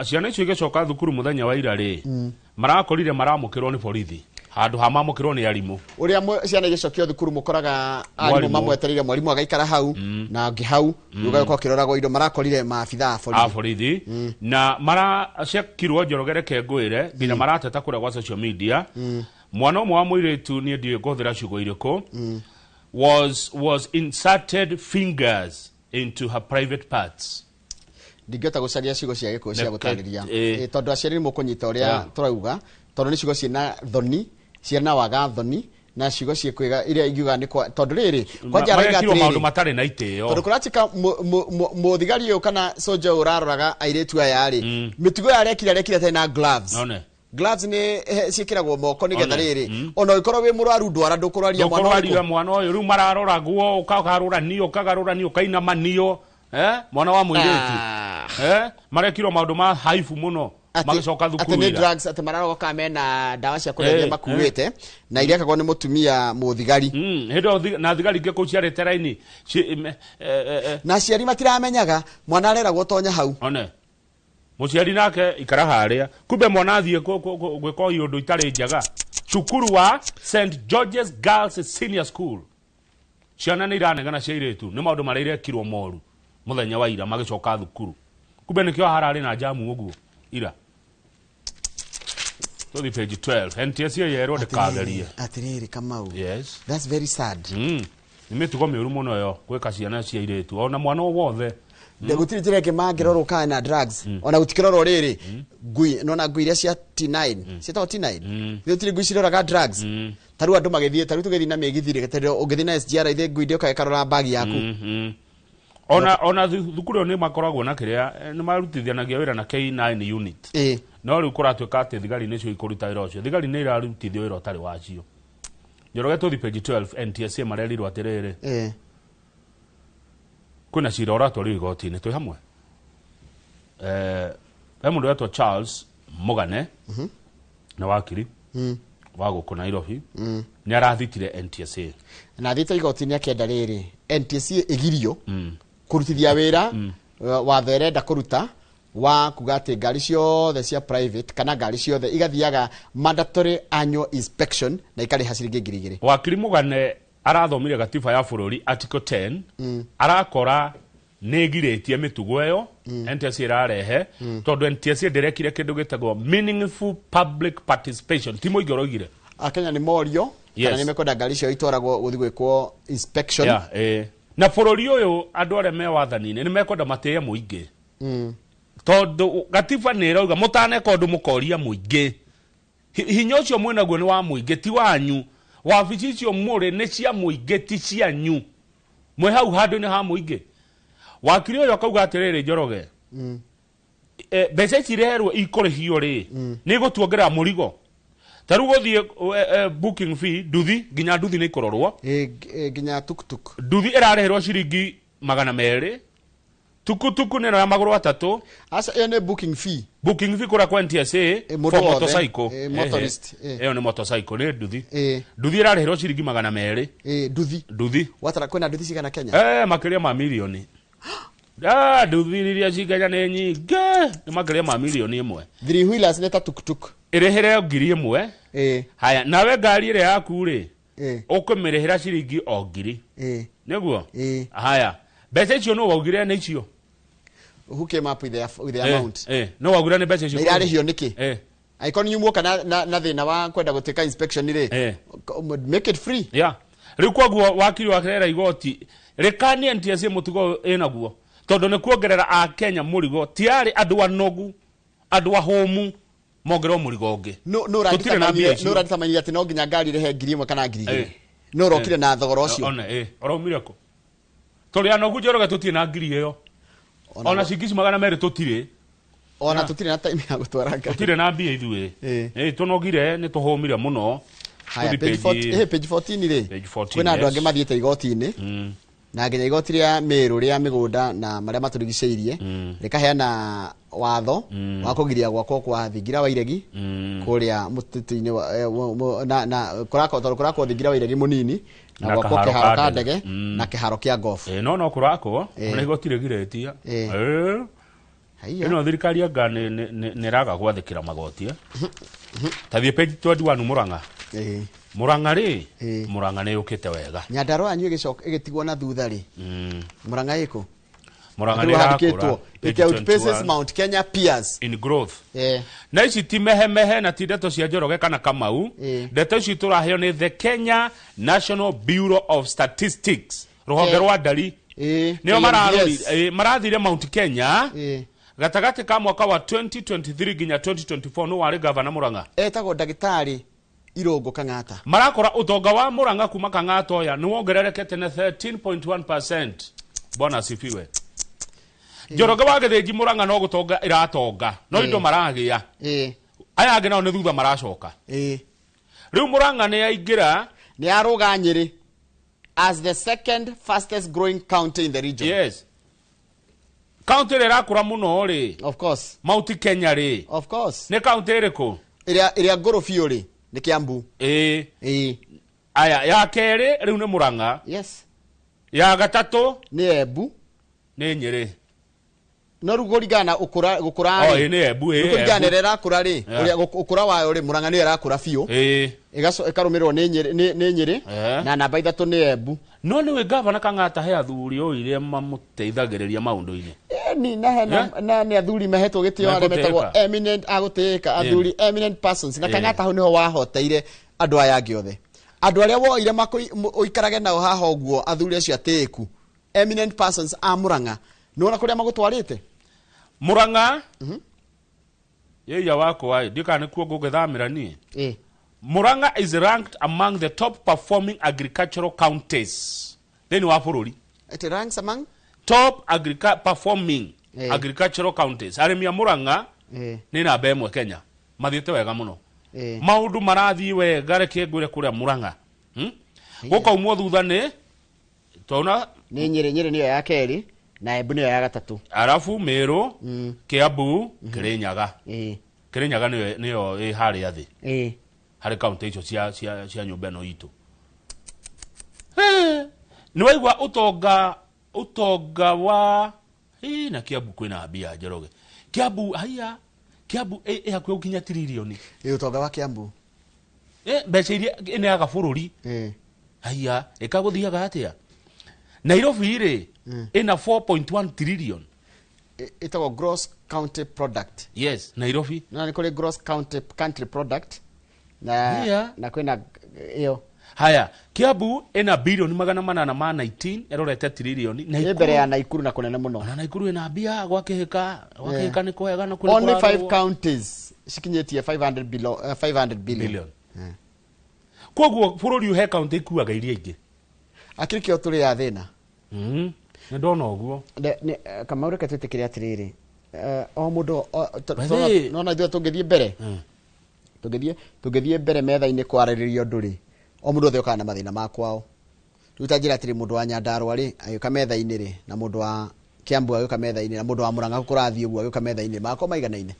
Ciana icio igĩcoka thukuru mũthenya wa ira rĩ, marakorire maramũkĩrwo nĩ borithi handũ ha mamũkĩrwo nĩ arimũ. Ũrĩa ciana igĩcokio thukuru mũkoraga arimũ Mwarimũ. mamwetereire, mwarimũ agaikara hau na ũngĩ hau, ũgagĩkorwo ũkĩroragwo indo. Marakorire maabitha a borithi. A borithi na maracekirwo. Njoroge, reke ngwĩre, nginya marateta kũrĩa gwa social media. Mwana ũmwe wa mũirĩtu, niĩ ndiũĩ ngũhũthĩra ciugo irĩkũ, was inserted fingers into her private parts. Ndingĩhota gũcaria ciugo cia gĩkũyũ cia gũtarĩria. Ĩĩ. Ĩ, tondũ aciari nĩ mũkũnyita ũrĩa tũrauga, tondũ nĩ ciugo ciĩna thoni, ciĩna waga thoni, na ciugo ciĩkwĩga iria ingiuga nĩ kwa tondũ rĩrĩ kwanja araiga Marekirwo maũndũ atĩrĩrĩ matarĩ na itĩo. Tondũ kũratuĩka mũthigari ũyũ kana soja ũyũ ũraroraga airĩtu aya rĩ, mĩtugo ĩyo arekire atarĩ na gloves. None. Gloves nĩ ciĩkĩragwo moko nĩgetha One. rĩrĩ ona ũngĩkorwo wĩ mũrwaru ndwara ndũkũrwaria mwana Ndũkũrwaria ũrĩkũ. Mwana ũyũ rĩu mararoragwo, ũkagarũranio, ũkagarũranio, ũkainamanio, mwana wa mũirĩtu. Marekirwo maũndũ ma haibu mũno magĩcoka Atĩ thukuru nĩ ira. drugs, atĩ mararogoka mena ndawa cia kũrebia makuĩte na irekagwo nĩ mũtumia mũthigari. Hĩndĩ ĩyo na thigari ingĩ kũu ciarĩte raini Na aciari matiramenyaga mwana areragwo tonya hau. One mũciari nake ikara harĩa, kumbe mwana athiĩ gwĩka ũndũ itarĩ njega cukuru wa St George's Girls Senior School. Ciana nĩ iranegena cia irĩtu nĩ maũndũ marĩa irekirwo moru mũthenya wa ira magĩcoka thukuru. Kumbe nĩkĩo hararĩ na jamu ũguo ira. Tũthi page 12. NTSA yerwo ndĩkagerie. Atirĩrĩ Kamau, Yes. that's very sad. Nĩ mĩtugo mĩũru mũno ĩyo gwĩka ciana cia irĩtu ona mwana o wothe. Gũtirĩ njĩra ĩngĩ mangĩrorwo kana na drugs, ona gũtikĩrorwo rĩrĩ ngui, nona ngui iria cia T9 ciĩtagwo T9, gũtirĩ ngui ciroraga drugs. Ta rĩu andũ magĩthiĩ, ta rĩu tũgĩthiĩ na mĩgithi rĩ, tondũ ũngĩthiĩ na SGR ithe ngui ndĩũkaga ĩkarora bagi yaku. Ona thukuru ĩyo nĩ makoragwo na kĩrĩa nĩ marutithanagia wĩra na K9 unit. No rĩu kũratuĩka atĩ thigari nĩcio ikũruta wĩra ũcio. Thigari nĩ irarutithio wĩra ũtarĩ wacio. Njoroge, tũthi page 12. NTSA marerirwo atĩrĩrĩ, kwĩna cira ũratwarirwo igoti-inĩ twĩ hamwe. He mũndũ wetwo Charles Mũgane na wakiri wa gũkũ Nairobi nĩ arathitire NTSA. Na thiĩte igoti-inĩ akĩenda rĩrĩ NTSA ĩgirio kũrutithia wĩra watho ĩrenda kũruta wa kuga atĩ ngari ciothe cia private kana ngari ciothe igathiaga mandatory annual inspection na ikarĩha ciringi 2000. Wakiri Mũgane arathomire gatiba ya bũrũri article 10, arakora nĩ ĩgirĩtie mĩtugo ĩyo NTSA ĩrarehe, tondũ NTSA ndĩrekire kĩndũ gĩtagwo meaningful public participation. Ti mũingĩ ũroigire. Akenya nĩ morio. Kana nĩ mekwenda ngari icio itwaragwo gũthiĩ gwĩkwo inspection. Yeah, na bũrũri ũyũ andũ arĩa me wathani-inĩ nĩ mekwenda matĩe mũingĩ. Tondũ gatiba nĩ ĩrauga mũtaneka ũndũ mũkoria mũingĩ. Hinya ũcio mwĩnaguo nĩ wa mũingĩ ti wanyu. Wabici icio mũrĩ nĩ cia mũingĩ ti cianyu. Mwĩ hau handũ-inĩ ha mũingĩ. Wakiri ũyũ akauga atĩrĩrĩ Njoroge. Mbeca ici ireherwo ikũrĩhio rĩ nĩ igũtuongerera mũrigo. Ta rĩu gũthiĩ booking fee nduthi nginya nduthi nĩ ikũrorwo. Nginya tuktuk. Nduthi ĩrarĩhĩrwo ciringi 200. Tukutuku nĩ ĩno ya magũrũ atatũ. Aca ĩyo nĩ booking fee. Booking fee kũrĩa kwa NTSA for motorcycle. Motorist. Ĩyo nĩ motorcycle nĩ nduthi. Nduthi ĩrarĩhĩrwo ciringi 200. Nduthi. Nduthi. Watara kwĩna nduthi cigana Kenya? Makĩria ma milioni. Nduthi iria ci Kenya nĩ nyingĩ. Nĩ makĩria ma milioni 1. Three wheelers nĩ ta tuktuk. Ĩrĩhĩre 1,000. Haya, nawe ngari ĩrĩa yaku rĩ ũkũmĩrĩhĩra ciringi o 1,000. Nĩguo? Haya, mbeca icio nũ waugire nĩ icio? Who came up with the amount? No waugire nĩ mbeca icio. Na irarĩhio nĩkĩ? Angĩkorwo nĩ muoka na thĩna wa kwenda gũtuĩka inspection rĩ, make it free. Yeah. Rĩu koguo wakiri wa igoti rĩkanie NTSA mũtugo ĩnaguo tondũ nĩ kuongerera a Kenya mũrigo ti arĩ andũ anogu andũ ahũmu mongererwo mũrigo ũngĩ. No ũraditamania atĩ no nginya ngari ĩrĩhe 1,000 kana 2,000. No ũrokire na thogora ũcio. Ona ũraumire kũ? Tũrĩ anogu Njoroge tũtirĩ na 1,000 ĩyo. Ona ciringi ici 200 tũtirĩ. Ona tũtirĩ na time ya gũtwara ngari. Tũtirĩ na mbia ithuĩ. Tũnogire nĩ tũhũmire mũno. Haya, page 14 rĩ. Kwĩna andũ angĩ mathiĩte igoti-inĩ. Na nginya igoti rĩa Meru rĩa mĩgũnda na marĩa matũrigicĩirie rĩkaheana watho wa kũgiria gwakwo kwa thingira wa iregi kũrĩa mũtitũ-inĩ na kũrakwo tondũ kũrakwo thingira wa iregi mũnini na gwakwo kĩharo ka ndege na kĩharo kĩa golf. No kũrakwo ona igoti rĩgirĩtie. Ĩno thirikari anga nĩ ĩraga gwathĩkĩra magoti. Ta thiĩ page 21 Murang'a. Murang'a rĩ, Murang'a nĩ yũkĩte wega. Nyandarũa yanyu ĩgĩtigwo na thutha rĩ. Murang'a ĩkũ? Murang'a nĩ ĩrakũra. It outpaces Mount Kenya peers in growth. Na ici ti mehemehe na ti ndeto cia Njoroge kana Kamau. Ndeto ici tũraheo nĩ the Kenya National Bureau of Statistics. Rũhonge rwa ndari. Nĩo marathire Mount Kenya. Gatagatĩ ka mwaka wa 2023 nginya 2024 nĩ warĩ gavana Murang'a. Etagwo ndagĩtarĩ Irũngũ Kang'ata. Marakora ũtonga wa Murang'a kuma Kang'ata oya nĩ wongererekete na 13.1%. Bwana asifiwe. Njoroge wa Gĩthĩnji Murang'a no gũtonga ĩratonga. No indo maragĩa. Aya angĩ nao nĩ thutha maracoka. Rĩu Murang'a nĩ yaingĩra. Nĩ yarũga Nyĩrĩ as the second fastest growing county in the region. Yes. County ĩrĩa ĩrakũra mũno rĩ. Of course. Mount Kenya rĩ. Of course. Nĩ county ĩrĩkũ? Ĩrĩa ngũrũ biũ rĩ nĩ Kiambu. Aya ya kerĩ rĩu nĩ Murang'a. Yes. Ya gatatũ nĩ Embu. Nĩ Nyĩrĩ. No rĩu kũringana na gũkũra rĩ. Nĩ Embu. Kũringana na ĩrĩa ĩrakũra rĩ, ũrĩa ũkũra wayo rĩ, Murang'a nĩyo ĩrakũra biũ. Ĩkarũmĩrĩrwo nĩ Nyĩrĩ na namba 3 nĩ Embu. No nĩwe gavana Kang'ata he athuri oire mamũteithagĩrĩria maũndũ-inĩ. Na nĩ athuri mahetwo gĩtĩo arĩa metagwo eminent agũtĩĩka athuri eminent persons na Kang'ata hau nĩho wahoteire andũ aya angĩ othe. Andũ arĩa woire ũikarage nao haha ũguo athuri acio atĩĩku eminent persons a Murang'a nĩwona kũrĩa magũtwarĩte. Murang'a yeiya wakwa ndikana nĩkuo ngũgĩthamĩra niĩ. Murang'a is ranked among the top performing agricultural counties thĩinĩ wa bũrũri. It ranks among top performing agricultural counties. Arĩmi a Murang'a nĩ namba 1 Kenya. Mathiĩte wega mũno. Maũndũ marathiĩ wega reke ngwĩre kũrĩa Murang'a. Gũkaumwo thutha nĩ twauna nĩ Nyĩrĩ. Nyĩrĩ nĩyo ya kerĩ na Embu nĩyo ya gatatũ. Arabu Meru, Kiambu, Kirinyaga. Kirinyaga nĩyo ĩ harĩa thĩ. Harĩ county icio cia nyũmba ĩno itũ. Nĩ waigua ũtonga wa na Kiambu kwĩna mbia Njoroge. Kiambu haiya Kiambu ĩ hakuhĩ gũkinya tiririoni. Ũtonga wa Kiambu. Mbeca iria ĩneaga bũrũri. Haiya ĩkagũthiaga atĩa? Nairobi rĩ ĩna 4.1 trillion. Ĩtagwo gross county product. Yes, Nairobi. Na nĩ kũrĩ gross county country product na na kwĩna ĩyo. Haya, Kiambu ĩna bilioni 819 ĩrorete trilioni. Ĩ mbere ya Naikuru na kũnene mũno. Ona Naikuru ĩna mbia gwakĩhĩka, gwakĩhĩka nĩ kwega na kũrĩ Only kũrarũo. 5 counties cikinyĩtie 500 below, 500 billion. Billion. Koguo bũrũri ũyũ he kaunti ikuaga iria ingĩ. Akĩrĩ kĩo tũrĩ ya thĩna. Nĩ ndona ũguo. Kamau reke twĩtĩkĩre atĩrĩrĩ, o mũndũ By the way- nona ithuĩ tũngĩthiĩ mbere, tũngĩthiĩ mbere metha-inĩ kwarĩrĩria ũndũ rĩ, o mũndũ othe okaga na mathĩna ma kwao. Rĩu ta njĩra atĩrĩ, mũndũ wa Nyandarũa rĩ agĩũka metha-inĩ rĩ, na mũndũ wa Kiambu agĩũka metha-inĩ, na mũndũ wa Murang'a kũrathiĩ ũguo agĩũka metha-inĩ, magakorwo maiganaine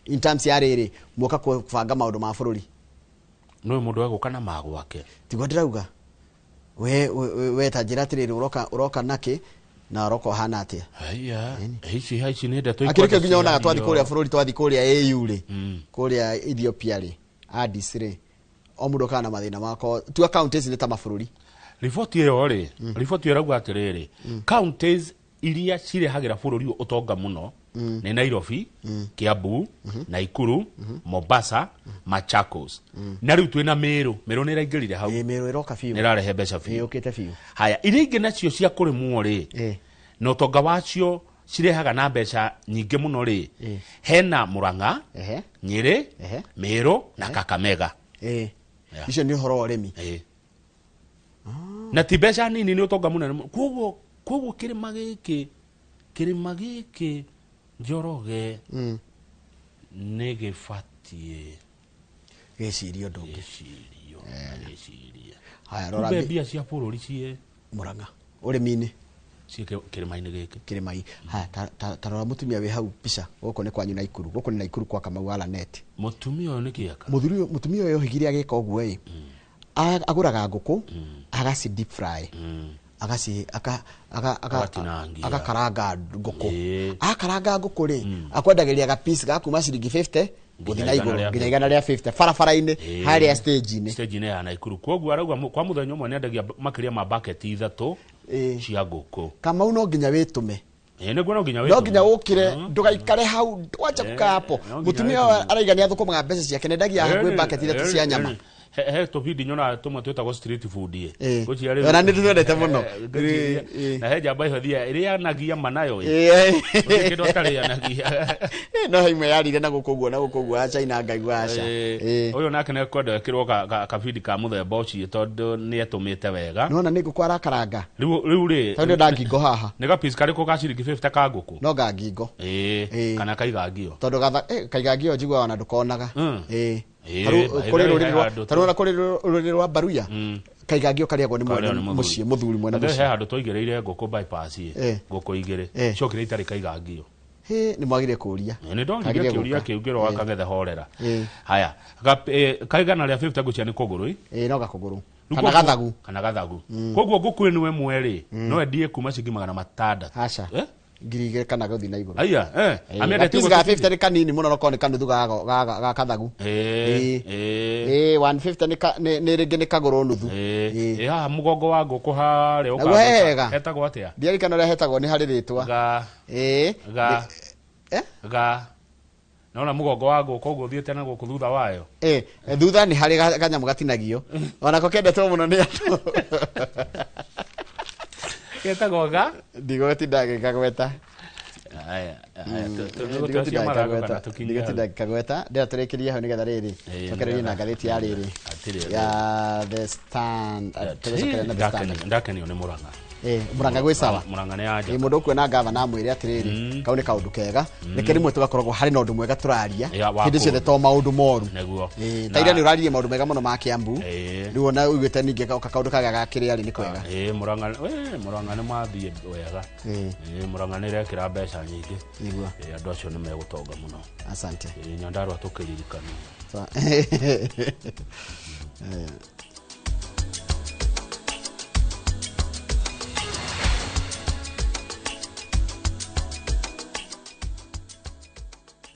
in terms ya rĩrĩ muoka kũbanga maũndũ ma bũrũri. Nĩ mũndũ egũka na magwake. Tiguo ndĩrauga. We ta njĩra atĩrĩrĩ, ũroka nakĩ na ũroka ũhana atĩa? Haiya, ici nĩ ndeto Akĩrĩ kĩo nginya onaga ciario. twathiĩ kũrĩa bũrũri, twathiĩ kũrĩa AU rĩ, kũrĩa Ethiopia rĩ, Addis rĩ, o mũndũ okaga na mathĩna makwa. Tua counties nĩ ta mabũrũri. Riboti ĩyo rĩ, riboti ĩyo ĩrauga atĩrĩrĩ, counties iria cirehagĩra bũrũri ũyũ ũtonga mũno nĩ Nairobi, Kiambu, Naikuru, Mombasa, Machakos. Na rĩu twĩna Meru, Meru nĩ ĩraingĩrire hau. Ĩ, Meru ĩroka biũ. Nĩ ĩrarehe mbeca biũ. Ĩ, yũkĩte biũ. Haya, iria ingĩ nacio cia kũrĩmwo rĩ, na ũtonga wacio cirehaga na mbeca nyingĩ mũno rĩ, hena Murang'a, Nyĩrĩ, Meru na Kakamega. Icio nĩ ũhoro wa ũrĩmi. Na ti mbeca nini, nĩ ũtonga mũnene mũno. Koguo kĩrĩma gĩkĩ Njoroge nĩ gĩbatiĩ gĩcirio ũndũ ũngĩ. Gĩcirio, na gĩcirie. Haya, rora Kumbe mbia cia bũrũri ciĩ Murang'a ũrĩmi-inĩ. Ciĩ kĩrĩma-inĩ gĩkĩ. Kĩrĩma-inĩ. Haya, ta rora mũtumia wĩ hau mbica. Gũkũ nĩ kwanyu Naikuru. Gũkũ nĩ Naikuru kwa Kamau wa Lanet. Mũtumia ũyũ nĩ kĩeka? Mũthuri ũyũ, mũtumia ũyũ ohĩgire agĩka ũguo ĩ. Agũraga ngũkũ, agaci deep fry. Agaci, aka, aka, aka, Agatinangia. agakaranga ngũkũ. Akaranga ngũkũ rĩ, akwendagĩria ga piece ga kuma ciringi 50 gũthiĩ na Nginya igana igũrũ, rĩa nginya igana rĩa 50 barabara-inĩ, harĩa stage-inĩ. Stage-inĩ ya Naikuru. Koguo arauga kwa mũthenya ũmwe nĩendagia makĩria ma bucket ithatũ cia ngũkũ. Kamau no nginya wĩtũme. Nĩguo no nginya No wĩtũme. nginya ũkĩre, ndũgaikare hau, ndwacha kukaa hapo. No nginya Mũtumia wĩtũme. ũyũ araiga nĩathũkũmaga mbeca ciake, nĩendagia hakuhĩ bucket ithatũ cia nyama. He tũbindi nyonaga tũmwe twĩtagwo street food ĩ. Ngũciria rĩu- Ona nĩ tũtwendete mũno. Ngũciria- Na he njamba ĩyo ĩthiaga ĩrĩanagia ma nayo ĩ. Gũtirĩ kĩndũ atarĩanagia. No imwe yarire na gũkũ ũguo, na gũkũ ũguo, ya China ngaigua aca. Ũyũ nake nĩekwenda ekĩrwo kabindi ka mũthemba ũcio tondũ nĩetũmĩte wega. Nĩwona nĩ ngũkũ arakaranga. Rĩu rĩ, Tondũ nda ngingo haha. Nĩ gapiece karĩkũ ga ciringi 50 ka ngũkũ? No ga ngingo. Kana kaigangio. Tondũ kaigangio njiguaga ona ndũkonaga. Tarĩu By the kũrĩ way, rũrĩrĩ he rwa- handũ tarĩu ona kũrĩ rũrĩrĩ rwa Baruya, kaigangio karĩagwo nĩ Karĩagwo mwene nĩ mũthuri. mũciĩ, mũthuri mwene By the way, mũciĩ. he handũ twaigĩrĩire ngũkũ bypass ĩ, ngũkũ igĩrĩ. Ciokire itarĩ kaigangio. Hĩ, nĩ mwagire kũria. Nĩ ndoririe Kagire kĩũria gũka. kĩu ngĩrwo akang'ethe horera. Haya, kaigana rĩa 50 ngũcia nĩ kũgũrũ ĩ? No gakũgũrũ. Rĩu Kana koguo- gathagu. Kana gathagu. Koguo ngũkũ ĩno ĩmwe rĩ, no endie kuma ciringi magana matandatũ. Aca. Ngiri igĩrĩ kana gũthiĩ na igũrũ. Aya, Amĩendete Gapiece ũguo ga tũbindi? 50 nĩ kanini mũno, no korwo nĩ kanuthu ga kathagu. 150 nĩ rĩngĩ nĩ kagũrũ nuthu. Haha mũgongo wa ngũkũ harĩa Naguo ũkagwĩka. hega. Hetagwo atĩa? Ndiarikana ũrĩa hetagwo, nĩ harĩ rĩtwa. Ga. Ga. Ga. Naona mũgongo wa ngũkũ ũguo ũthiĩte na gũkũ thutha wayo. Thutha nĩ harĩ kanyamũ gatinagio. Onako kendetwo mũno nĩ andũ. Getagwo ga? Ndigũtinda ngĩkagweta. Aya, aya, tũcio marango kana tũkinye hau? Ndigũtinda ngĩkagweta. Ndĩra tũrĩkĩrie hau nĩgetha rĩrĩ. Cokererie na ngathĩti ya rĩrĩ. Atĩrĩ, Ya The Stand. Tũgĩcokeria na The Standard. Ndakenio nĩ Murang'a. Murang'a gwĩ sawa. Murang'a nĩ anja. Mũndũ ũkuona gavana amwĩre atĩrĩrĩ, kau nĩ kaũndũ kega. Reke rĩmwe tũgakoragwo harĩ na ũndũ mwega tũraria. Ya, wa Hĩndĩ ciothe kũndũ. to maũndũ moru. Nĩguo. Ta ira nĩ ũraririe maũndũ mega mũno ma Kiambu. Rĩu ona ũiguĩte ningĩ kaũndũ kaga ga kĩrĩa rĩ nĩ kwega. Murang'a nĩ mathiĩ wega. Murang'a nĩ ĩrekĩra mbeca nyingĩ. Nĩguo. Andũ acio nĩ megũtonga mũno. Asante. Nyandarua tũkĩririkana. Sawa.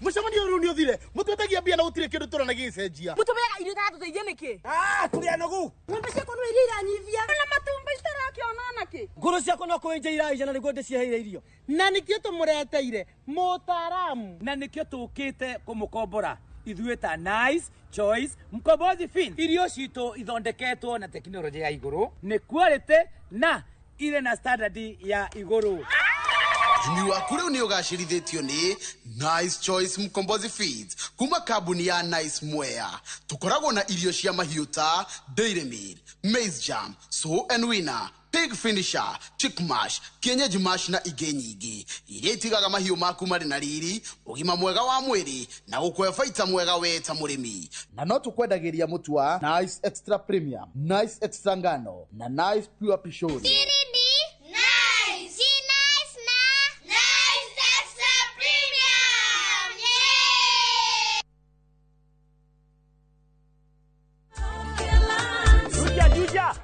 Mũcemanio ũyũ rĩu nĩ ũthire. Mũtwetagia mbia na gũtirĩ kĩndũ tũrona gĩgĩcenjia. Mũtũmĩaga irio itaratũteithia nĩkĩ? Tũrĩ anogu. Ng'ombe ciakwa no iria iranyithia. Na matumbĩ citarakĩona nakĩ? Ngũrũ ciakwa no kũenja iraija na nĩguo ndĩciheire irio. Na nĩkĩo tũmũreteire mũtaaramu. Na nĩkĩo tũkĩte kũmũkombora. Ithuĩ ta Nice Choice Mkombozi Feeds, irio citũ ithondeketwo na tekinoronjĩ ya igũrũ, nĩ quality na irĩ na standard ya igũrũ. Ũrĩmi waku rĩu nĩ ũgacĩrithĩtio nĩ Nice Choice Mkombozi Feeds kuma kambuni ya Nice Mwea. Tũkoragwo na irio cia mahiũ ta Dairy Meal, Maize Jam, Sow and Winner, Pig Finisher, Chick Mash, Kienyeji Mash na ingĩ nyingĩ iria itigaga mahiũ maku marĩ na riri, ũgima mwega wa mwĩrĩ na gũkũhe baita mwega we ta mũrĩmi. Na no tũkwendagĩria mũtu wa Nice Extra Premium, Nice Extra Ngano na Nice Pure Pishori. Nice. Si nice na Nice Extra Premium. Yeah! Juja juja.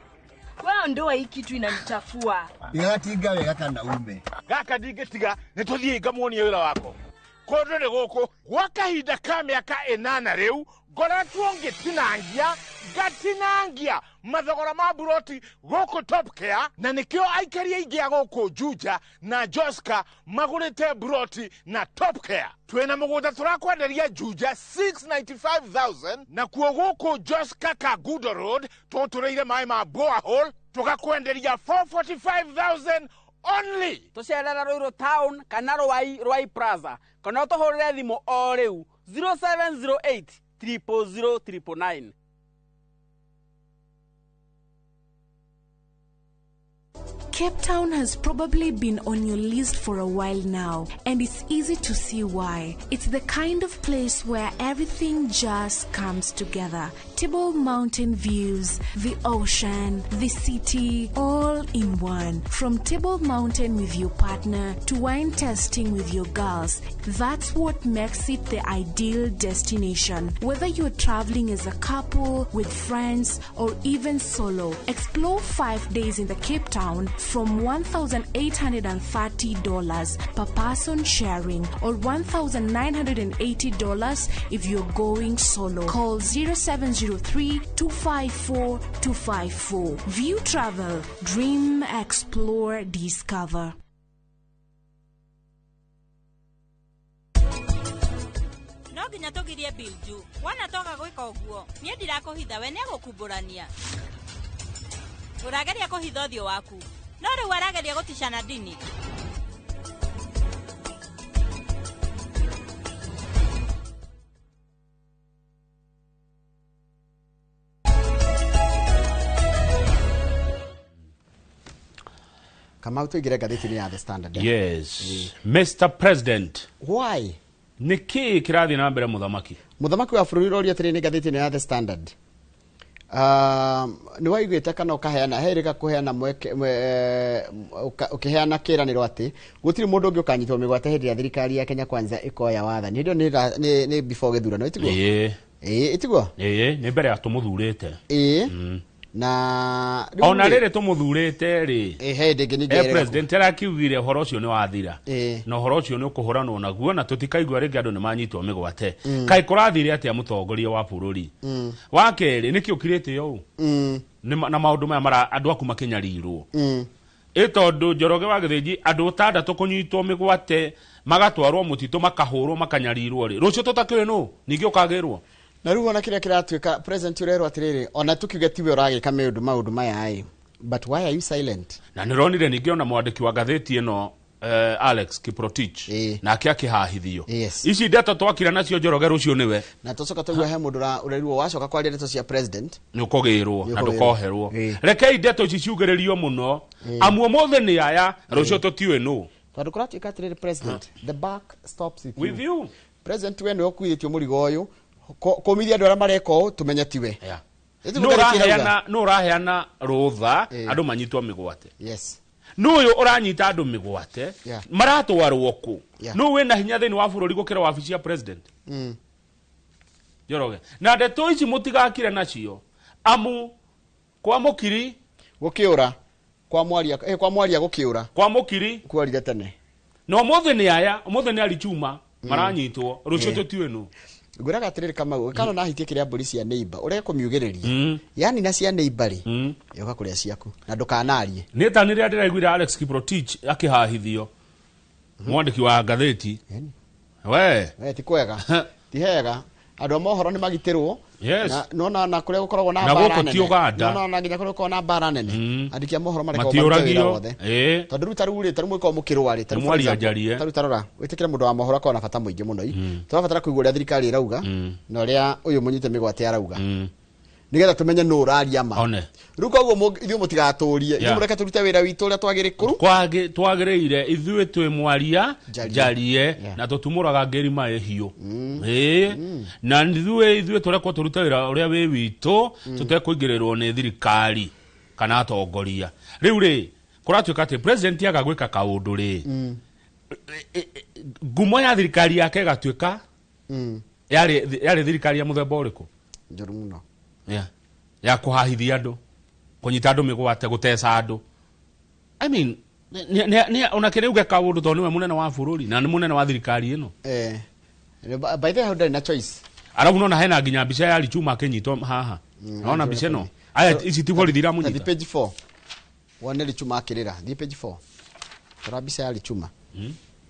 Wewe ndoa hii kitu inanichafua. Igatinga wega kana ume. Gaka ndingĩtiga nĩ tũthiĩ ngamuonie wĩra wako. Kũndũ nĩ gũkũ gwa kahinda ka mĩaka 8 rĩu ngoretwo ngĩtinangia ngatinangia mathogora ma buroti gũkũ Top Care, na nĩkĩo aikari aingĩ a gũkũ Juja na Joska magũrĩte buroti na Top Care. Twĩna mũgũnda tũrakwenderia Juja 695,000 na kuo gũkũ Joska Kangundo Road tũtũrĩire maĩ ma borehole tũgakwenderia 445,000 only. Tũcerera Ruiru Town kana Ruai Plaza kana ũtũhũrĩre thimũ o rĩu 0708 000 999. Cape Town has probably been on your list for a while now, and it's easy to see why. It's the kind of place where everything just comes together. Table Mountain views, the ocean, the city, all in one. From Table Mountain with your partner to wine tasting with your girls, that's what makes it the ideal destination. Whether you're traveling as a couple, with friends, or even solo, explore 5 days in the Cape Town from $1,830 per person sharing, or $1,980 if you're going solo. Call 0703 254 254. View Travel. Dream, explore, discover. No nginya tũgirie Bill Ju. Wana toga gwĩka ũguo. Niĩ ndirakũhitha, we nĩegũkumbũrania. Ũrageria kũhitha ũthiũ waku. No rĩu arageria gũticana ndini. Kamau tũingĩre ngathĩti-inĩ ya The Standard. Yes. Mr. President. Why? Nĩ kĩĩ kĩrathiĩ na mbere mũthamaki? Mũthamaki wa bũrũri ũroria atĩrĩ nĩ ngathĩti-inĩ ya The Standard. Nĩ waiguĩte kana ũkaheana herĩga kũheana mweke ũkĩheana kĩĩranĩro atĩ gũtirĩ mũndũ ũngĩ ũkanyitwo mĩgwate hĩndĩ ĩrĩa thirikari ya Kenya Kwanza ĩkoya wathani. Hĩndĩ ĩyo nĩ before gĩthurano, ĩtiguo? Ĩĩ, ĩtiguo? Ĩĩ, nĩ mbere ya tũmũthurĩte. Ĩĩ. Na ona rĩrĩ tũmũthurĩte rĩ, hĩndĩ ĩngĩ ningĩ president arakiugire ũhoro ũcio nĩ wathira na ũhoro ũcio nĩ ũkũhũranwo naguo na tũtikaigua rĩngĩ andũ nĩ manyitwo mĩgwate. Kaĩ kũrathire atĩa mũtongoria wa bũrũri? Wa kerĩ, nĩkĩ ũkirĩte ũũ na maũndũ maya mara andũ aku makĩnyarirwo? Ĩ tondũ Njoroge wa Gĩthĩnji andũ 6 kũnyitwo mĩgwate magatwarwo mũtitũ makahũrwo makanyarirwo rĩ, rũciũ tũtakĩũĩ nũ ningĩ ũkagĩrwo. Na rĩu ona kĩrĩa kĩratuĩka president ũrerwo atĩrĩrĩ, ona tũkiuge tiwe ũragĩka maũndũ maya ĩ, but why are you silent? Na nĩronire ningĩ ona mwandĩki wa ngathĩti ĩno Alex Kiprotich nake akĩhahithio. Ici ndeto twakira nacio Njoroge rũciũ nĩwe. Na tũcoka twaigua he mũndũ ũrerirwo wacoka kwaria ndeto cia president nĩ ũkũgĩrwo na ndũkoherwo. Rekei ndeto ici ciugĩrĩrio mũno amu ũmũthĩ nĩ aya, rũciũ tũtiũĩ nũ. Tondũ kũratuĩka atĩrĩrĩ president, the buck stops with you. With you. President we nĩwe ũkuithĩtio mũrigo ũyũ kũmithia andũ arĩa mareka ũũ tũmenye tiwe. Nũ ũraheana rũtha andũ manyitwo mĩgwate? Yes. Nũ ũyũ ũranyita andũ mĩgwate maratwarwo kũ? Nũ wĩna hinya thĩinĩ wa bũrũri gũkĩra wabici ya president? Njoroge, na ndeto ici mũtigakire nacio amu kwa mũkiri gũkĩũra, kwa mwaria kwa mwaria gũkĩũra, kwa mũkiri kwarire tene, na ũmũthĩ nĩ aya, ũmũthĩ nĩ arichuma maranyitwo, rũciũ tũtiũĩ nũ. Ngwĩraga atĩrĩrĩ Kamau, kana na hitie kĩrĩa mbũri cia neighbor ũrege kũmiugĩrĩria, yani na cia neighbor rĩ, yoka kũrĩa ciaku na ndũkanarie. Nĩ ta nĩrĩa ndĩraiguire Alex Kiprotich akĩhahithio, mwandĩki wa ngathĩti. We ti kwega, ti hega. Andũ a mohoro nĩ magitĩrwo. Yes. Na na kũrĩa gũkoragwo na Na mbara gũkũ nene. ti Uganda. No na nginya kũrĩa gũkoragwo na mbara nene. Andĩki a mohoro marekagwo marute wĩra Matiũragio. wothe. Tondũ rĩu ta rĩu rĩ, ta rĩu mwĩkorwo mũkĩrũa rĩ, ta rĩu Nĩ for mwaria example, njarie. ta rĩu ta rora, wĩtĩkĩre mũndũ wa mohoro akorwo na bata mũingĩ mũno i. Tũrabatara kũigua ũrĩa thirikari ĩrauga na ũrĩa ũyũ mũnyite mĩgwate arauga. Nĩgetha tũmenye nũ ũraria ma. One. Rĩu koguo ithuĩ mũtigatũrie, ithuĩ Yeah. mũreke tũrute wĩra witũ ũrĩa twagĩrĩkũru. Twagĩrĩire ithuĩ twĩ mwaria Njarie. njarie na tũtumũraga ngĩri maĩ hiũ. Na ithuĩ tũrekwo tũrute wĩra ũrĩa wĩ witũ tũtekũingĩrĩrwo nĩ thirikari kana atongoria. Rĩu rĩ kũratuĩka atĩ president aga gwĩka kaũndũ rĩ, ngumo ya thirikari yake ĩgatuĩka yarĩ thirikari ya mũthemba ũrĩkũ? Njũru mũno. Yeah. Ya kũhahithia andũ, kũnyita andũ mĩgwate, gũteca andũ. I mean, ona kĩrĩ uge kaũndũ tondũ nĩwe mũnene wa bũrũri na nĩ mũnene wa thirikari ĩno. By the way, hau ndarĩ na choice. Arabu nona hena nginya mbica ya Lichuma akĩnyitwo haha. Naona mbica ĩno. Aya ici ti borithi Thiĩ iramũnyita. page 4. Wone Lichuma akĩrĩra. Thiĩ page 4. Rora mbica ya Lichuma.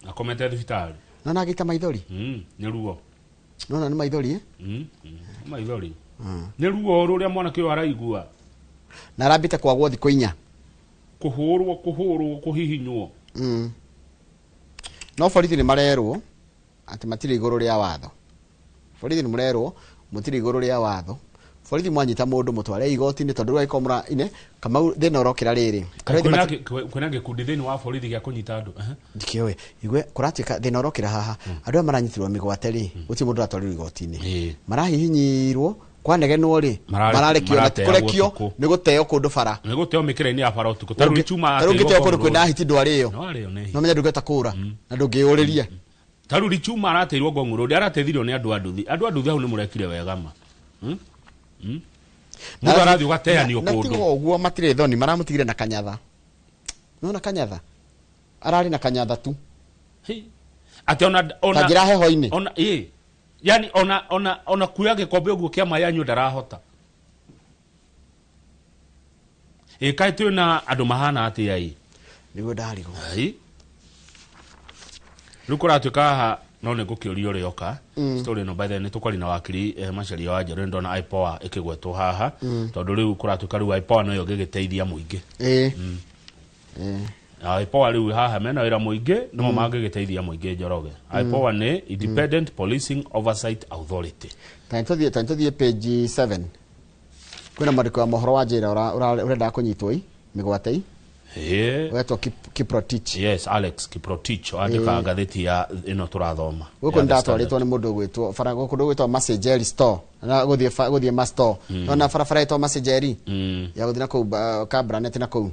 Akomete thibitarĩ. Nona agĩita maithori. Nĩ ruo. Nona nĩ maithori eh? Maithori. Nĩ ruo rũrĩa mwanake ũyũ araigua. Na arambĩte kwagwo thikũ 4. Kũhũrwo, kũhihinywo. No borithi nĩ marerwo atĩ matirĩ igũrũ rĩa watho. Borithi nĩ mũrerwo mũtirĩ igũrũ rĩa watho. Borithi mwanyita mũndũ mũtware igoti-inĩ tondũ rĩu angĩkorwo mũra ine Kamau thĩna ũrokĩra rĩrĩ. Borithi Kwĩna gĩkundi thĩinĩ wa borithi gĩa kũnyita andũ. Ndikĩũĩ. Igue kũratuĩka thĩna ũrokĩra haha. Andũ aya maranyitirwo mĩgwate rĩ, gũtirĩ mũndũ ũratwarirwo igoti-inĩ. Marahihinyirwo kwanegenwo rĩ, mararekio na kũrekio nĩ gũteo kũndũ bara. Nĩ gũteo mĩkĩra-inĩ ya bara ũtukũ. Ta rĩu Lichuma Ta rĩu ũngĩteo kũndũ kwĩna hiti ndwarĩo. No arĩo nĩ hiti. No menya ndũngĩhota kũũra na ndũngĩyũrĩria. Ta rĩu Lichuma arateirwo Ngong Road, arateithirio nĩ andũ a nduthi. Andũ a nduthi hau nĩ mũrekire wega ma. Mũndũ arathiĩ ũgateanio Na kũndũ. tiga ũguo matirĩ thoni, maramũtigire na kanyatha. Nona kanyatha? Ararĩ na kanyatha tu. Atĩ ona Ta njĩra heho-inĩ. Ona ĩ. Yani ona kuoya gĩkombe ũguo kĩa maĩ anyue ndarahota. Ĩ kaĩ twĩ na andũ mahana atĩa ĩ? Nĩguo ndarigwo. Rĩu kũratuĩka haha no nĩ ngũkĩũria ũrĩa oka. Story ĩno by the way nĩ tũkwaria na wakiri Macharia wa Njerũ, ndona IPOA ĩkĩgwetwo haha tondũ rĩu kũratuĩka rĩu IPOA noyo ĩngĩgĩteithia mũingĩ. IPOA rĩu haha mena wĩra mũingĩ nĩmo mangĩgĩteithia mũingĩ Njoroge. IPOA nĩ Independent Policing Oversight Authority. Ta nĩtũthiĩ page 7. Kwĩna mwandĩko wa mohoro wa njĩra ũrenda kũnyitwo i mĩgwate i. Wetwo Kiprotich. Yes, Alex Kiprotich andĩkaga ngathĩti ya ĩno tũrathoma. Gũkũ nĩndatwarĩtwo nĩ mũndũ ũgwĩtwo bara gũkũ ũgwĩtwo Masejeri store. Na gũthiĩ ma store. Nona barabara ĩtwo Masejeri. Ya gũthiĩ na kũu Kabranet na kũu.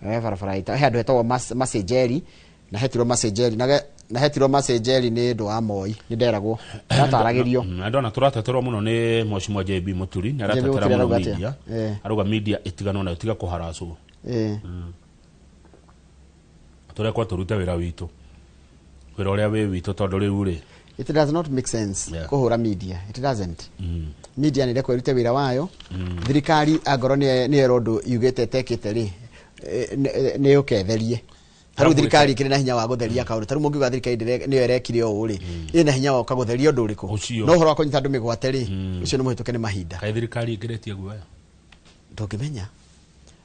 Barabara ĩta he handũ hetagwo Masejeri na hetirwo Masejeri na hetirwo Masejeri nĩ ũndũ wa Moi nĩ nderagwo ndataragĩrio. Andũ tũrateterwo mũno nĩ Mheshimiwa JB Muturi nĩ aratetera mũno media. Arauga media ĩtiganwo nayo tiga kũharacwo. Tũrekwo tũrute wĩra witũ. Wĩra ũrĩa wĩ witũ tondũ rĩu rĩ It does not make sense kũhũra media. It doesn't. Media nĩ ĩrekwo ĩrute wĩra wayo. Thirikari angorwo nĩ ĩrwo ũndũ yugĩte ĩtekĩte rĩ, nĩ ũketherie. Ta rĩu thirikari ĩkĩrĩ na hinya wa gũtheria kaũndũ. Ta rĩu mũngiuga thirikari nĩyo ĩrekire ũũ rĩ, ĩna hinya wa gũtheria ũndũ ũrĩkũ? No ũhoro wa kũnyita andũ mĩgwate rĩ, ũcio nĩ mũhĩtũke nĩ mahinda. Kaĩ thirikari ĩngĩrĩtie guoya? Ndũngĩmenya.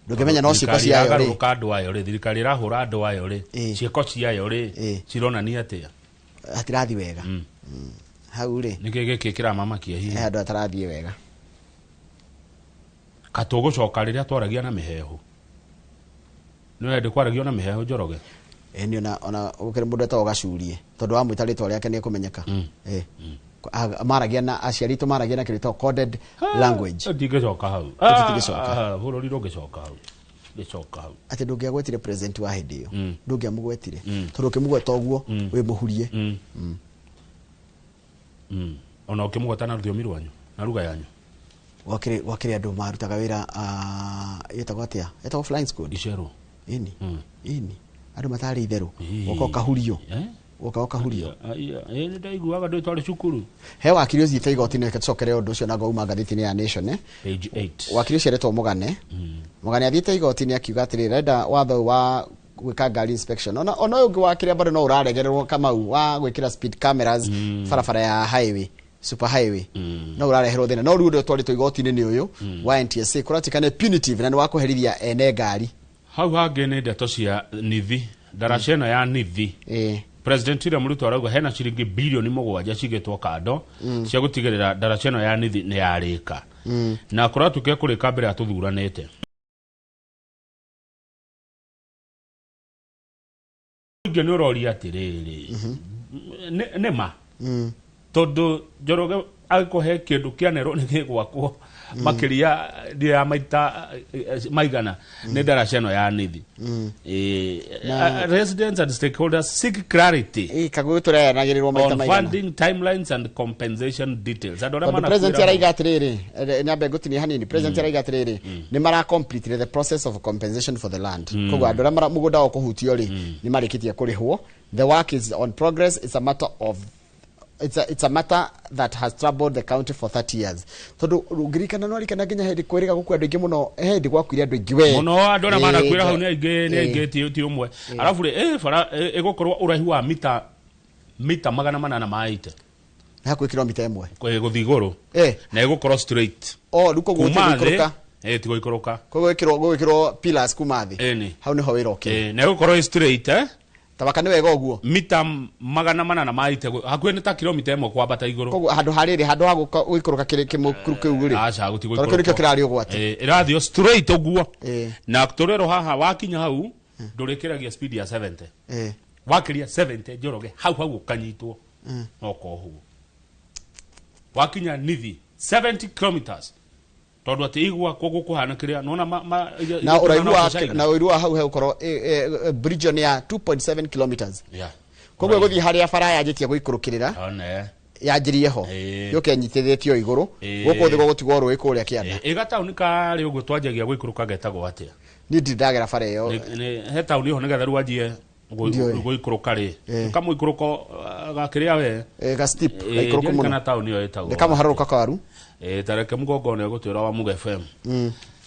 Ndũngĩmenya no ciĩko ciayo rĩ. Andũ ayo rĩ, thirikari ĩrahũra andũ ayo rĩ, ciĩko ciayo rĩ, cironania atĩa? Hatirathiĩ wega. Hau rĩ. Nĩkĩ gĩkĩ kĩramamakia hihi? He handũ hatarathiĩ wega. Katũgũcoka rĩrĩa twaragia na mĩheehũ. Nĩ wendĩ kwaragio na mĩheehũ Njoroge? Nĩ ona gũkĩrĩ mũndũ etagwo Gacurie tondũ wamwĩta rĩtwa rĩake nĩ ekũmenyeka. Maragia na aciari aitũ maragia na kĩndũ gĩtagwo coded language. Ndingĩcoka hau. Tũtingĩcoka. Bũrũri ndũngĩcoka hau. Ndĩcoka hau. Atĩ ndũngĩagwetire president wa hĩndĩ ĩyo. Ndũngĩamũgwetire. Tondũ ũkĩmũgweta ũguo wĩ mũhurie. Ona ũkĩmũgweta na rũthiomi rwanyu, na lugha yanyu. Gwakĩrĩ andũ marutaga wĩra ĩtagwo atĩa? Ĩtagwo flying squad. Icerwo. Ĩni. Ĩni. Andũ matarĩ itherũ. Woka ũkahurio. Woka ũkahurio. Nĩ ndaiguaga ndĩ twarĩ cukuru. He wakiri ũthiĩte igoti-inĩ, reke tũcokere ũndũ ũcio na ngauma ngathĩti-inĩ ya Nation. Page 8. Wakiri ũcio aretwo Mũgane. Mũgane athiĩte igoti-inĩ akiuga atĩrĩrĩ, arenda watho wa gwĩka ngari inspection. Ona ũyũ ũngĩ wa kĩrĩa bado no ũraregererwo Kamau wa gwĩkĩra speed cameras barabara ya highway. super highway no ũrareherwo thĩna no rĩu ũndũ twarĩtwo igoti-inĩ nĩ ũyũ wa NTSA kũratuĩka nĩ punitive na nĩ wa kũherithia ene ngari. Hau hangĩ nĩ ndeto cia nithi ndaraca ĩno ya nithi. President William Ruto arauga hena ciringi bilioni 7 cigĩtwo kando cia gũtigĩrĩra ndaraca ĩno ya nithi nĩ yarĩka na kũratuĩka kũrĩka mbere ya tũthuranĩte. Mũingĩ nĩ ũroria atĩrĩrĩ, nĩ ma tondũ Njoroge agĩkũhe kĩndũ kĩanerwo nĩ gĩgwakwo makĩria ya maita maigana nĩ ndaraca ĩno ya nithi. Residents and stakeholders seek clarity kagũgũ tũreanagĩrĩrwo maita on maigana funding timelines and compensation details. Andũ arĩa tondũ president manakuĩra araiga atĩrĩrĩ, nyambe ngũtinie hanini. President araiga atĩrĩrĩ, nĩ mara complete the process of compensation for the land, koguo andũ arĩa mũgũnda wao kũhutio rĩ nĩ marĩkĩtie kũrĩhwo. The work is on progress. It's a matter that has troubled the county for 30 years. Tondũ ũngĩririkana no arikana nginya hĩndĩ kwĩrĩga gũkua andũ aingĩ mũno, hĩndĩ gwakuire andũ aingĩ we mũno andũ arĩa manakuĩra hau nĩ aingĩ, nĩ aingĩ, ti ũmwe. Arabu rĩ, bara ĩgũkorwo ũraihu wa mita 880. Hakuhĩ kilomita 1 gũthiĩ igũrũ na ĩgũkorwo straight. O rĩu koguo kuma thĩ gũtirĩ ti gũikũrũka. Koguo gwĩkĩrwo pillars kuma thĩ. Ĩni. Hau nĩho wĩra ũkĩrĩ. Na ĩgũkorwo ĩ straight tabaka nĩ wega ũguo mita 880 hakuhĩ nĩ ta kilomita 1 kwambata igũrũ. Koguo handũ harĩrĩ handũ ha gũikũrũka kĩmũkuru kĩu rĩ aca gũti tondũ kĩu nĩkĩo kĩrarĩ ũgwati. Ĩrathiĩ straight ũguo na tũrerwo haha wakinya hau ndũrĩkĩragia speed ya 70. Wakĩria 70 Njoroge hau hau ũkanyitwo no kohuo wakinya nithi 70 kilometers tondũ atĩ igwakwo gũkũhana kĩrĩa nona na ũraihu wa na ũraihu wa hau hegũkorwo bridge nĩ ya 2.7 kilometers. Koguo ĩgũthiĩ harĩa bara yanjĩtie gũikũrũkĩrĩra yanjirie ho yũke ĩnyitithĩtio igũrũ gũkũ thĩ gũgũtigwo rũĩ kũrĩa kĩanda. Ĩga taũni karĩ ũguo twanjagia gũikũrũka getagwo atĩa? Niĩ ndirĩ ndagera bara ĩyo. He taũni ĩho nĩgetha rĩu wanjie gũikũrũka rĩ kamũikũrũko gakĩrĩa we ga steep gaikũrũku mũno kana taũni ĩyo ĩtagwo nĩ kamũharũrũka karu tareke mũgongo nĩ ũgũtwĩra wa Muga FM.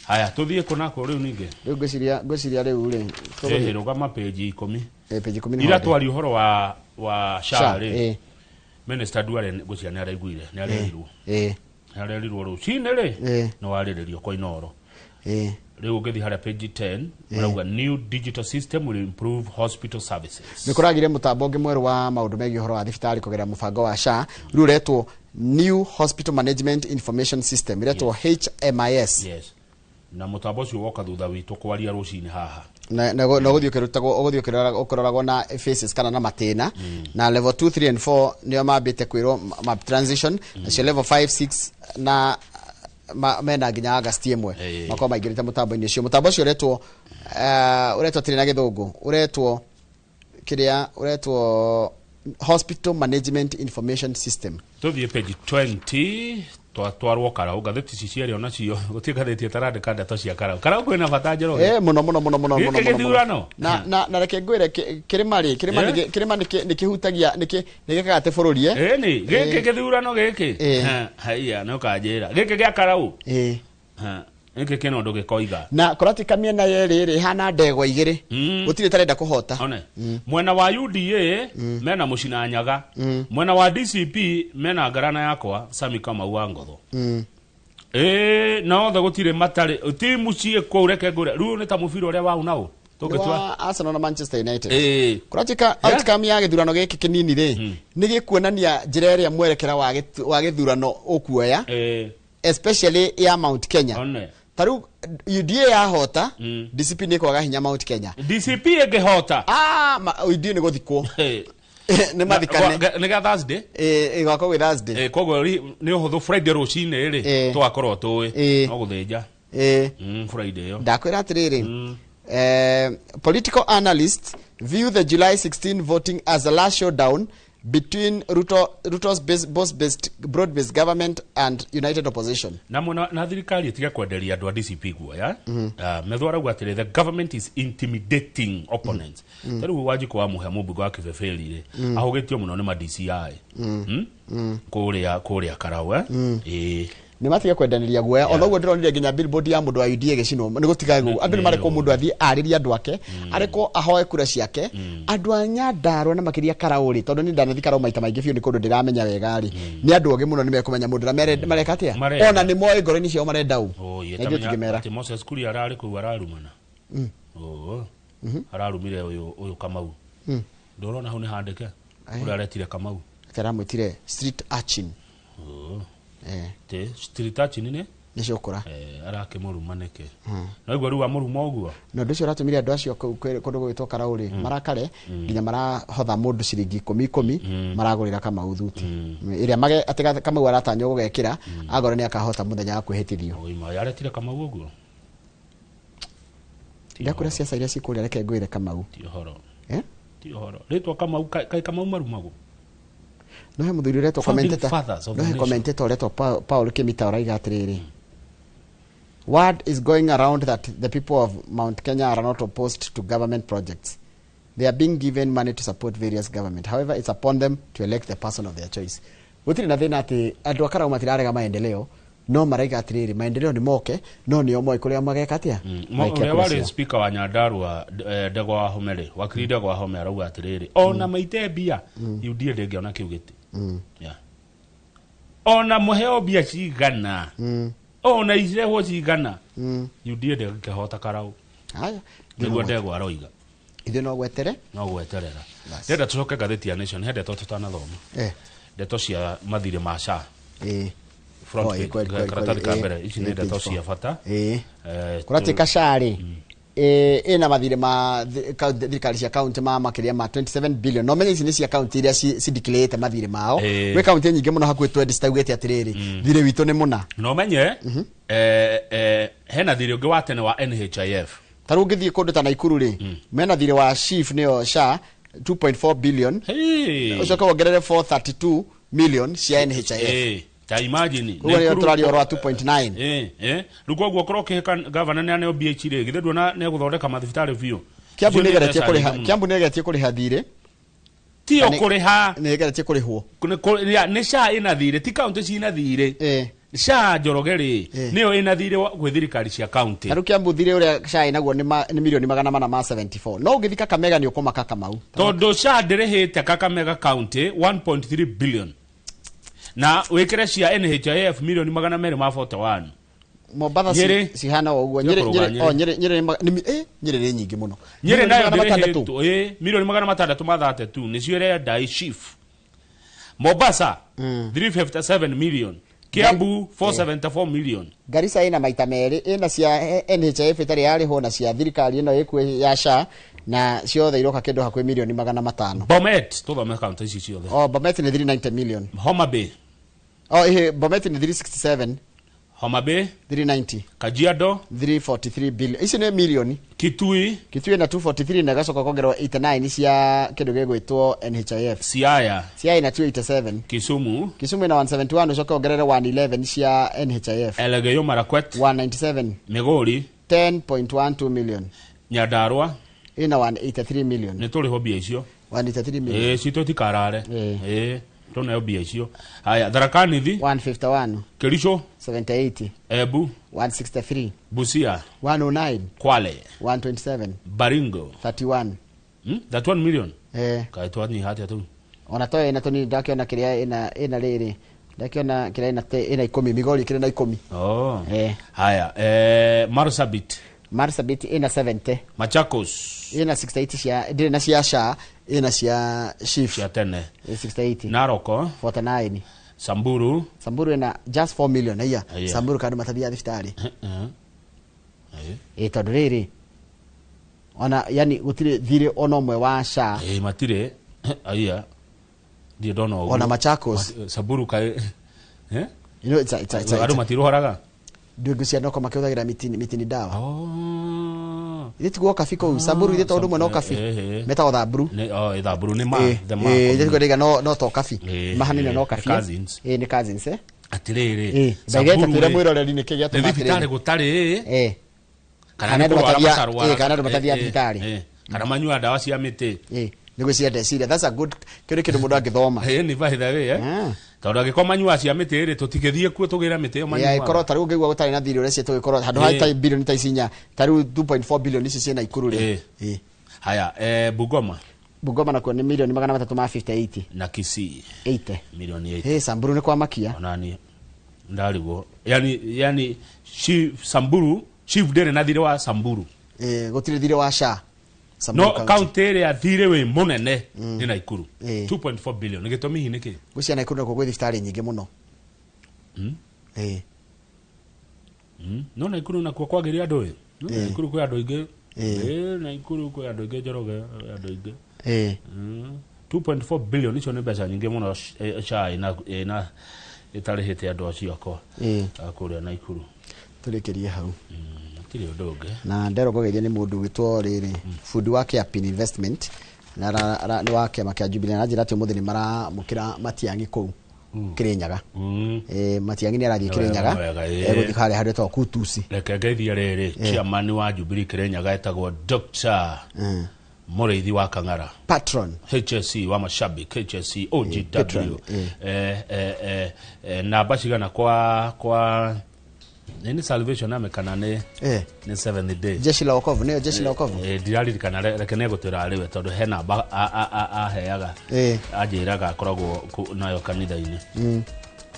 Haya tũthiĩ kũnako rĩu ningĩ rĩu ngwĩciria rĩu rĩ rũgama page 10. Page 10 ira twari ũhoro wa SHA rĩ Minister Duale ngwĩciria nĩ araiguire nĩ arerirwo nĩ arerirwo rũcinĩ rĩ nĩ warĩrĩrio kwa Inooro. Rĩu ũngĩthiĩ harĩa page 10 marauga new digital system will improve hospital services. Nĩ kũragire mũtambo ũngĩ mwerũ wa maũndũ megiĩ ũhoro wa thibitarĩ kũgerera mũbango wa SHA rĩu ũretwo New Hospital Management Information System iretwo HMIS. Yes. Na mũtambo ũcio woka thutha witũ kwaria rũcinĩ haha na ũgũthiĩ ũkĩrutagwo ũgũthiĩ ũkĩroragwo na faces kana na matĩna na level 2 3 and 4 nĩo mambĩte kwĩrwo map transition nacio level 5 6 na mena nginya August 1 makorwo maingĩrĩte mũtambo-inĩ ũcio. Mũtambo ũcio ũretwo ũretwo atĩrĩ na gĩthũngũ ũretwo kĩrĩa ũretwo Hospital Management Information System. Tũthiĩ page 20 twatwarwo Karau ngathĩti ici cierĩ onacio gũtirĩ ngathĩti ĩtarandĩka ndeto cia Karau. Karau kwĩna bata Njoroge. Mũno mũno mũno mũno mũno gĩkĩ gĩthurano na reke ngwĩre kĩrĩma rĩ kĩrĩma nĩ kĩhutagia nĩ gĩkaga atĩ bũrũri ĩni gĩkĩ gĩthurano gĩkĩ haiya nĩ ũkanjĩra gĩkĩ gĩa Karau gĩkĩ kĩna ũndũ gĩkoiga na kũratika mĩena yerĩ rĩ hana ndegwa igĩrĩ gũtirĩ tarenda kũhota. Mwena wa UDA mena Mũcina Nyaga, mwena wa DCP mena Ngarana yakwa Sami Kamau wa Ngotho. Na othe gũtirĩ matarĩ ti mũciĩ kũu reke ngũre rĩu nĩ ta mũbira ũrĩa wau nao wa Arsenal na Manchester United. Kũratika outcome ya gĩthurano gĩkĩ kĩnini rĩ nĩ gĩkuonania njĩra ĩrĩa mwerekera wa gĩthurano ũkuoya especially ya Mount Kenya. Taru UDA yahota DCP nĩ kwaga hinya Mount Kenya. DCP ĩngĩhota UDA nĩ gũthikwo nĩ mathikane nĩ ga Thursday ĩgakorwo gwĩ Thursday koguo nĩ ũhũthũ Friday rũcinĩ rĩ tũgakorwo tũĩ no gũthĩnja Friday ĩyo. Ndakwĩra atĩrĩrĩ, political analysts view the July 16 voting as a last showdown between Ruto's broad-based government and united opposition. Na mwana na thirikari itiga kwenderia andu a DCP guoya. Metho arauga atĩrĩ the government is intimidating opponents. Tarĩu Wanjikũ wa Mũhĩa mũmbunge wa Kĩbeberi rĩ ahũgĩtio mũno nĩ ma DCI kũrĩa Karau. Nĩ matige kwendanĩria guoya. Ona ũguo ndĩronire nginya billboard ya mũndũ wa UDA gĩcinwo nĩ gũtiga guo. Andũ nĩ marekwo mũndũ athiĩ arĩrie andũ ake, arekwo ahoe kura ciake. Andũ a Nyandarua na makĩria Karau rĩ, tondũ niĩ ndanathiĩ Karau maita maingĩ biũ nĩ kũndũ ndĩramenya wega rĩ, nĩ andũ ogĩ mũno nĩ mekũmenya mũndũ ũrĩa mareka atĩa. Ona nĩ moĩ ngoro-inĩ ciao marenda ũ. Na ithuĩ tũngĩmera. Atĩ Moses Kuria ararĩ kũu ararumana. Ararumire ũyũ Kamau. Ndũrona hau nĩ handĩke ũrĩa aretire Kamau. Aramwĩtire street urchin. Te street urchin nĩ nĩ cũkũra. Arakĩmũruma nĩkĩ? No igua rĩu amũruma ũguo. Na ũndũ ũcio ũratũmire andũ acio kũndũ gũgĩtwo Karau rĩ marakare nginya marahotha mũndũ ciringi 10 maragũrĩra Kamau thuti. Ĩrĩa atĩ Kamau aratanywo gũgekĩra agora nĩ akahota mũthenya wa kwĩhĩtithio. Oima yaretire Kamau ũguo. Ndakũra ciaca iria cikũrĩa reke ngwĩre Kamau. Ti ũhoro. Ti ũhoro. Rĩtwa Kamau kaĩ Kamau marumagwo. No he mũthuri ũretwo commentator. No he commentator ũretwo Paul Kimita ũraiga atĩrĩrĩ. Word is going around that the people of Mount Kenya are not opposed to government projects. They are being given money to support various government. However, it's upon them to elect the person of their choice. Gũtirĩ na thĩna atĩ andũ a Karau matirarega maendeleo, no maraiga atĩrĩrĩ maendeleo nĩ moke, no nĩo moĩ kũrĩa mageka atĩa. Ũrĩa warĩ speaker wa Nyandarua Ndegwa wa Home rĩ, wakiri Ndegwa wa Home arauga atĩrĩrĩ, ona maite mbia UDA ndĩngĩona kĩu gĩtĩ. Ona mũheo mbia cigana, ona icirehwo cigana, UDA ndĩngĩhota Karau. Haya, nĩguo Ndegwa aroiga. Ithuĩ no gwetere? No gweterera. Ndĩrenda tũcoke ngathĩti ya Nation, he ndeto tũtanathoma. Ndeto cia mathirĩ ma SHA. Front page, karatathi ka mbere, ici nĩ ndeto cia bata. Kũratuĩka SHA rĩ, ĩna mathirĩ ma thirikari cia kaunti ma makĩria ma 27 billion. No menye ici nĩ cia kaunti iria cideclarĩte mathirĩ mao. Gwĩ kaunti nyingĩ mũno hakuhĩ 20 citaugĩte atĩrĩrĩ, thirĩ witũ nĩ mũna. No menye hena thirĩ ũngĩ wa tene wa NHIF. Ta rĩu ũngĩthiĩ kũndũ ta Naikuru rĩ, mena thirĩ wa SHIF nĩyo SHA 2.4 billion. Ũcoke wongerere 432 million cia NHIF. Ta imagine koguo nĩyo tũraria ũhoro wa 2.9. Rĩu koguo korwo ũkĩhĩka gavana nĩ aneo BH rĩ, githĩ nduona nĩ egũthondeka mathibitarĩ biũ. Kiambu nĩ ĩgeretie kũrĩha, Kiambu nĩ ĩgeretie kũrĩha thirĩ. Tio kũrĩha. Nĩ ĩgeretie kũrĩhwo. Nĩ SHA ĩna thirĩ, ti kaunti cina thirĩ. SHA Njoroge rĩ, nĩyo ĩna thirĩ gwĩ thirikari cia kaunti. Ta rĩu Kiambu thirĩ ũrĩa SHA ĩnaguo nĩ milioni 474. No ũngĩthiĩ Kakamega nĩ ũkũmaka Kamau. Tondũ SHA ndĩrĩhĩte Kakamega kaunti 1.3 billion. Na wikire cia NHIF milioni 241. Mombatha cihana o ũguo. Nyĩrĩ nĩ nyingĩ mũno. Nyĩrĩ nayo ndĩrĩhĩtwo milioni 632 nĩcio ĩrenda SHIF. Mombasa 357 million. Kiambu 474 million. Garissa ĩna maita merĩ, ĩna cia NHIF ĩtarĩ yarĩhwo na cia thirikari ĩno ĩkuo ya SHA, na ciothe iroka kĩndũ hakuhĩ milioni 500. Bomet, tũthome kaunti ici ciothe. Bomet nĩ 390 million. Homa Bay. Bomet nĩ 367. Homa Bay 390. Kajiado 343 billion. Ici nĩ milioni. Kitui. Kitui na 243 na gacoka kongerwo 89 cia kĩndũ gĩgwĩtwo NHIF. Siaya. Siaya na 287. Kisumu. Kisumu na 171 ucoke ongerere 111 cia NHIF. Elgeyo Marakwet 197. Migori 10.12 million. Nyandarua ina 183 million. Nĩ tũrĩho mbia icio. 183 million. Citũ tikarare. Tũneo mbia icio. Haya, Tharaka Nithi 151. Kericho 78. Embu 163. Busia 109. Kwale 127. Baringo 31. 31 million. Kaĩ twanyiha atĩa tu? Ona to ĩna tũnini ndakĩona kĩrĩa ĩna rĩrĩ. Ndakĩona kĩrĩa ĩna 10 Migori kĩrĩ na 10. Haya, Marsabit. Marsabit ĩna 70. Machakos ĩna 68 cia ndĩrĩ na cia SHA, ĩna cia SHIF cia tene 68. Narok 49. Samburu. Samburu ĩna just 4 million. Aya Samburu kandu matathiaga thibitarĩ. Tondũ rĩrĩ ona yani gũtirĩ thirĩ ona ũmwe wa SHA. Matirĩ. Aya ndirĩ ndona ũguo. Ona Machakos Samburu kaĩ you know it's a andũ matirũharaga. Ndungu cia noko makĩhũthagĩra mitini dawa. Ithe tiguo kabi kũu Samburu ithe tondũ ũmwe no kabi metagwo Thamburu. Thamburu nĩ ma the ma. Ithe tiguo no to kabi mahanine no kabi. Nĩ cousins. Atĩrĩrĩ Samburu twĩre mwĩroreri nĩkĩ gĩatũma atĩrĩrĩ thibitarĩ gũtarĩ kana andũ matathiaga thibitarĩ kana manyua ndawa cia mĩtĩ. Nĩ gwĩciria ndeciria that's a good kĩu nĩ kĩndũ mũndũ angĩthoma. Ĩĩ ni by the way tondũ angĩkorwo manyua cia mĩtĩ rĩ tũtigĩthiĩ kuo tũgĩre mĩtĩ ĩyo manyuaga. Yeah, ikorwo ta rĩu ũngĩigua gũtarĩ na thirĩ ũrĩa tũgĩkorwo handũ ha ta bilioni ta ici inya ta rĩu 2.4 billion ici ciĩ Naikuru rĩ. Haya Bungoma. Bungoma nakuo nĩ milioni 358 na Kisii 80 milioni 80. Samburu nĩ kwamakia. Onani ndarigwo yani chief Samburu chief ndĩrĩ na thirĩ wa Samburu. Gũtirĩ thirĩ wa SHA. No kaunti ĩrĩa thirĩ wĩ mũnene nĩ Naikuru 2.4 billion. Gĩtũmi hihi nĩkĩ? Gwĩciria Naikuru nakuo kwĩ thibitarĩ nyingĩ mũno. No Naikuru nakuo kwagĩrĩire andũ ĩ. Naikuru kwĩ andũ aingĩ. Naikuru kwĩ andũ aingĩ Njoroge andũ aingĩ. 2.4 billion icio nĩ mbeca nyingĩ mũno SHA ĩna ĩtarĩhĩte andũ acio akwa kũrĩa Naikuru. Tũrĩkĩrie hau. Gũtirĩ ũndũ ũngĩ. Na nderwo ngũgeithia nĩ mũndũ wĩtwo rĩrĩ bundi wa Carepin Investment na nĩ wa kĩama kĩa Jubilee na njĩra atĩ ũmũthĩ nĩ maramũkĩra Matiang'i kũu Kirinyaga. Matiang'i nĩ arathiĩ Kirinyaga egũthiĩ harĩa handũ hetagwo Kutusi. Reke ngeithie rĩrĩ chairman wa Jubilee Kirinyaga etagwo Dr. Mũrĩithi wa Kang'ara patron HSC wa mashabiki HSC OGW namba cigana kwa nini Salvation Army kana nĩ seventh day jeshi la wokovu nĩyo jeshi la wokovu ndiraririkana reke nĩngũtwĩra rĩwe tondũ he namba aheaga anjĩraga akoragwo nayo kanitha-inĩ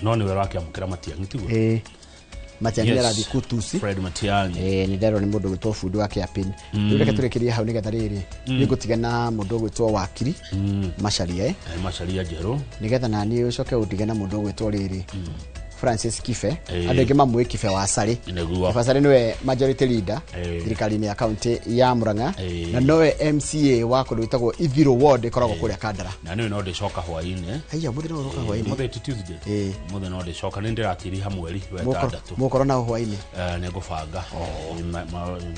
no nĩwe ũrakĩamũkĩra Matiang'i tiguo? Matiang'i nĩ arathiĩ Kutusi. Fred Matiang'i nĩ nderwo nĩ mũndũ ũgwĩtwo bundi wa Carepin. Rĩu reke tũrĩkĩrie hau nĩgetha rĩrĩ nĩngũtiga na mũndũ ũgwĩtwo wakiri Macharia Macharia Njerũ nĩgetha naniĩ ũcoke ũndige na mũndũ ũgwĩtwo rĩrĩ Francis Kibe. Andũ aingĩ mamũĩ Kibe wa Sarĩ. Kibe wa Sarĩ nĩwe majority leader thirikari-inĩ ya kaunti ya Murang'a na nowe MCA wa kũndũ gwĩtagwo Ithiro ward ĩkoragwo kũrĩa Kandara. Na nĩwe no ndĩcoka hwaĩ-inĩ. Haiya mũthĩ no ũroka hwaĩ-inĩ. Mũthĩ ti Tuesday. Mũthĩ no ndĩcoka nĩ ndĩratiriha mweri wa ĩtandatũ. Mũgũkorwo nao hwaĩ-inĩ? Nĩ ngũbanga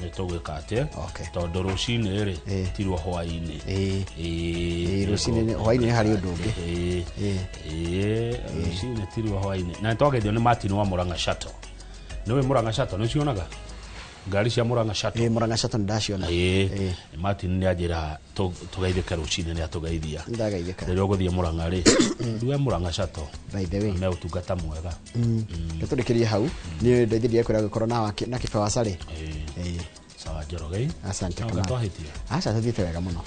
nĩ tũgwĩka atĩa tondũ rũcinĩ rĩ tirwo hwaĩ-inĩ. Rũcinĩ hwaĩ-inĩ nĩ harĩ ũndũ ũngĩ. Rũcinĩ tirwo hwaĩ-inĩ. Na nĩtwageithio nĩ Martin wa Murang'a Shuttle. Nĩwe Murang'a Shuttle nĩũcionaga ngari cia Murang'a Shuttle? Murang'a Shuttle nĩndaciona. Martin nĩanjĩra tũgeithĩke rũcinĩ nĩatũgeithia. Nĩndageithĩka. Rĩrĩa ũgũthiĩ Murang'a rĩ ndue Murang'a Shuttle. By the way me ũtungata mwega. Tũrĩkĩrie hau niĩ ndeithirie kwĩra gũkorwo na Kibe wa Sarĩ. Sawa Njoroge. Asante. Kamau. Twahĩtia? Aca tũthiĩte wega mũno.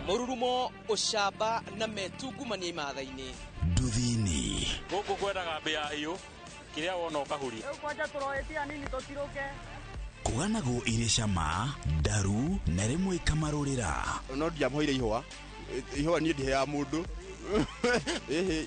Mururumo ucamba na metungumania imatha-inĩ nduthi-inĩ gũkũ kwendaga mbĩa hiũ kĩrĩa wona ũkahuria rĩu kwanja tũroetia nini tũtirũke kũganagwo irĩ cama ndaru na rĩmwe ikamarũrĩra. No ndiamũheire ihũa ihũa niĩ ndiheaga mũndũ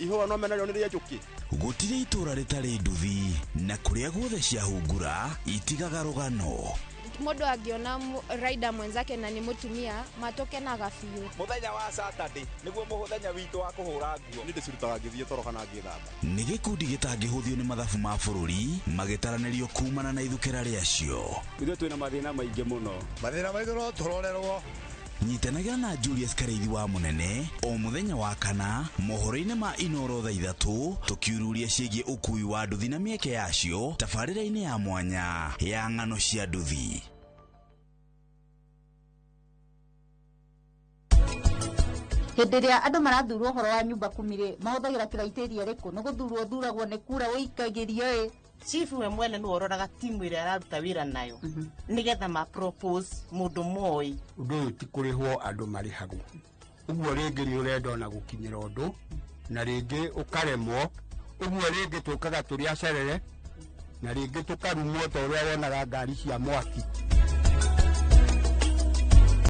ihũa no menarĩo nĩ rĩa njũkĩ. Gũtirĩ itũra rĩtarĩ nduthi na kũrĩa guothe ciahungura itigaga rũgano. Mũndũ angĩona rider mwenzake na nĩ mũtumia matũkenaga biũ. Mũthenya wa Saturday nĩguo mũthenya witũ wa kũhũra nguo. Nĩ ndĩcirutaga ngĩthiĩ toro kana ngĩthamba. Nĩ gĩkundi gĩtangĩhũthio nĩ mathabu ma bũrũri magĩtaranĩrio kumana na ithukĩra rĩacio. Ithuĩ twĩna mathĩna maingĩ mũno. Mathĩna maitũ no tũrorerwo. Nyitanagĩra na Julius Karĩithi wa Mũnene o mũthenya wa kana mohoro-inĩ ma Inoro thaa 3 tũkiururia ciĩgiĩ ũkui wa nduthi na mĩeke yacio tabarĩra-inĩ ya mwanya ya ng'ano cia nduthi. Hĩndĩ ĩrĩa andũ marathurwo ũhoro wa nyumba kumi rĩ mahũthagĩra criteria ĩrĩkũ? Nĩ gũthurwo ũthuragwo nĩ kura ũikagĩrio ĩ? Chief we mwene nĩwe ũroraga timu ĩrĩa araruta wĩra nayo nĩgetha ma propose mũndũ moĩ. Ũndũ ũyũ ti kũrĩhwo andũ marĩhagwo ũguo rĩngĩ nĩ ũrenda ona gũkinyĩra ũndũ na rĩngĩ ũkaremwo ũguo rĩngĩ tũkaga tũrĩ acerere na rĩngĩ tũkarumwo ta ũrĩa wonaga ngari cia mwaki.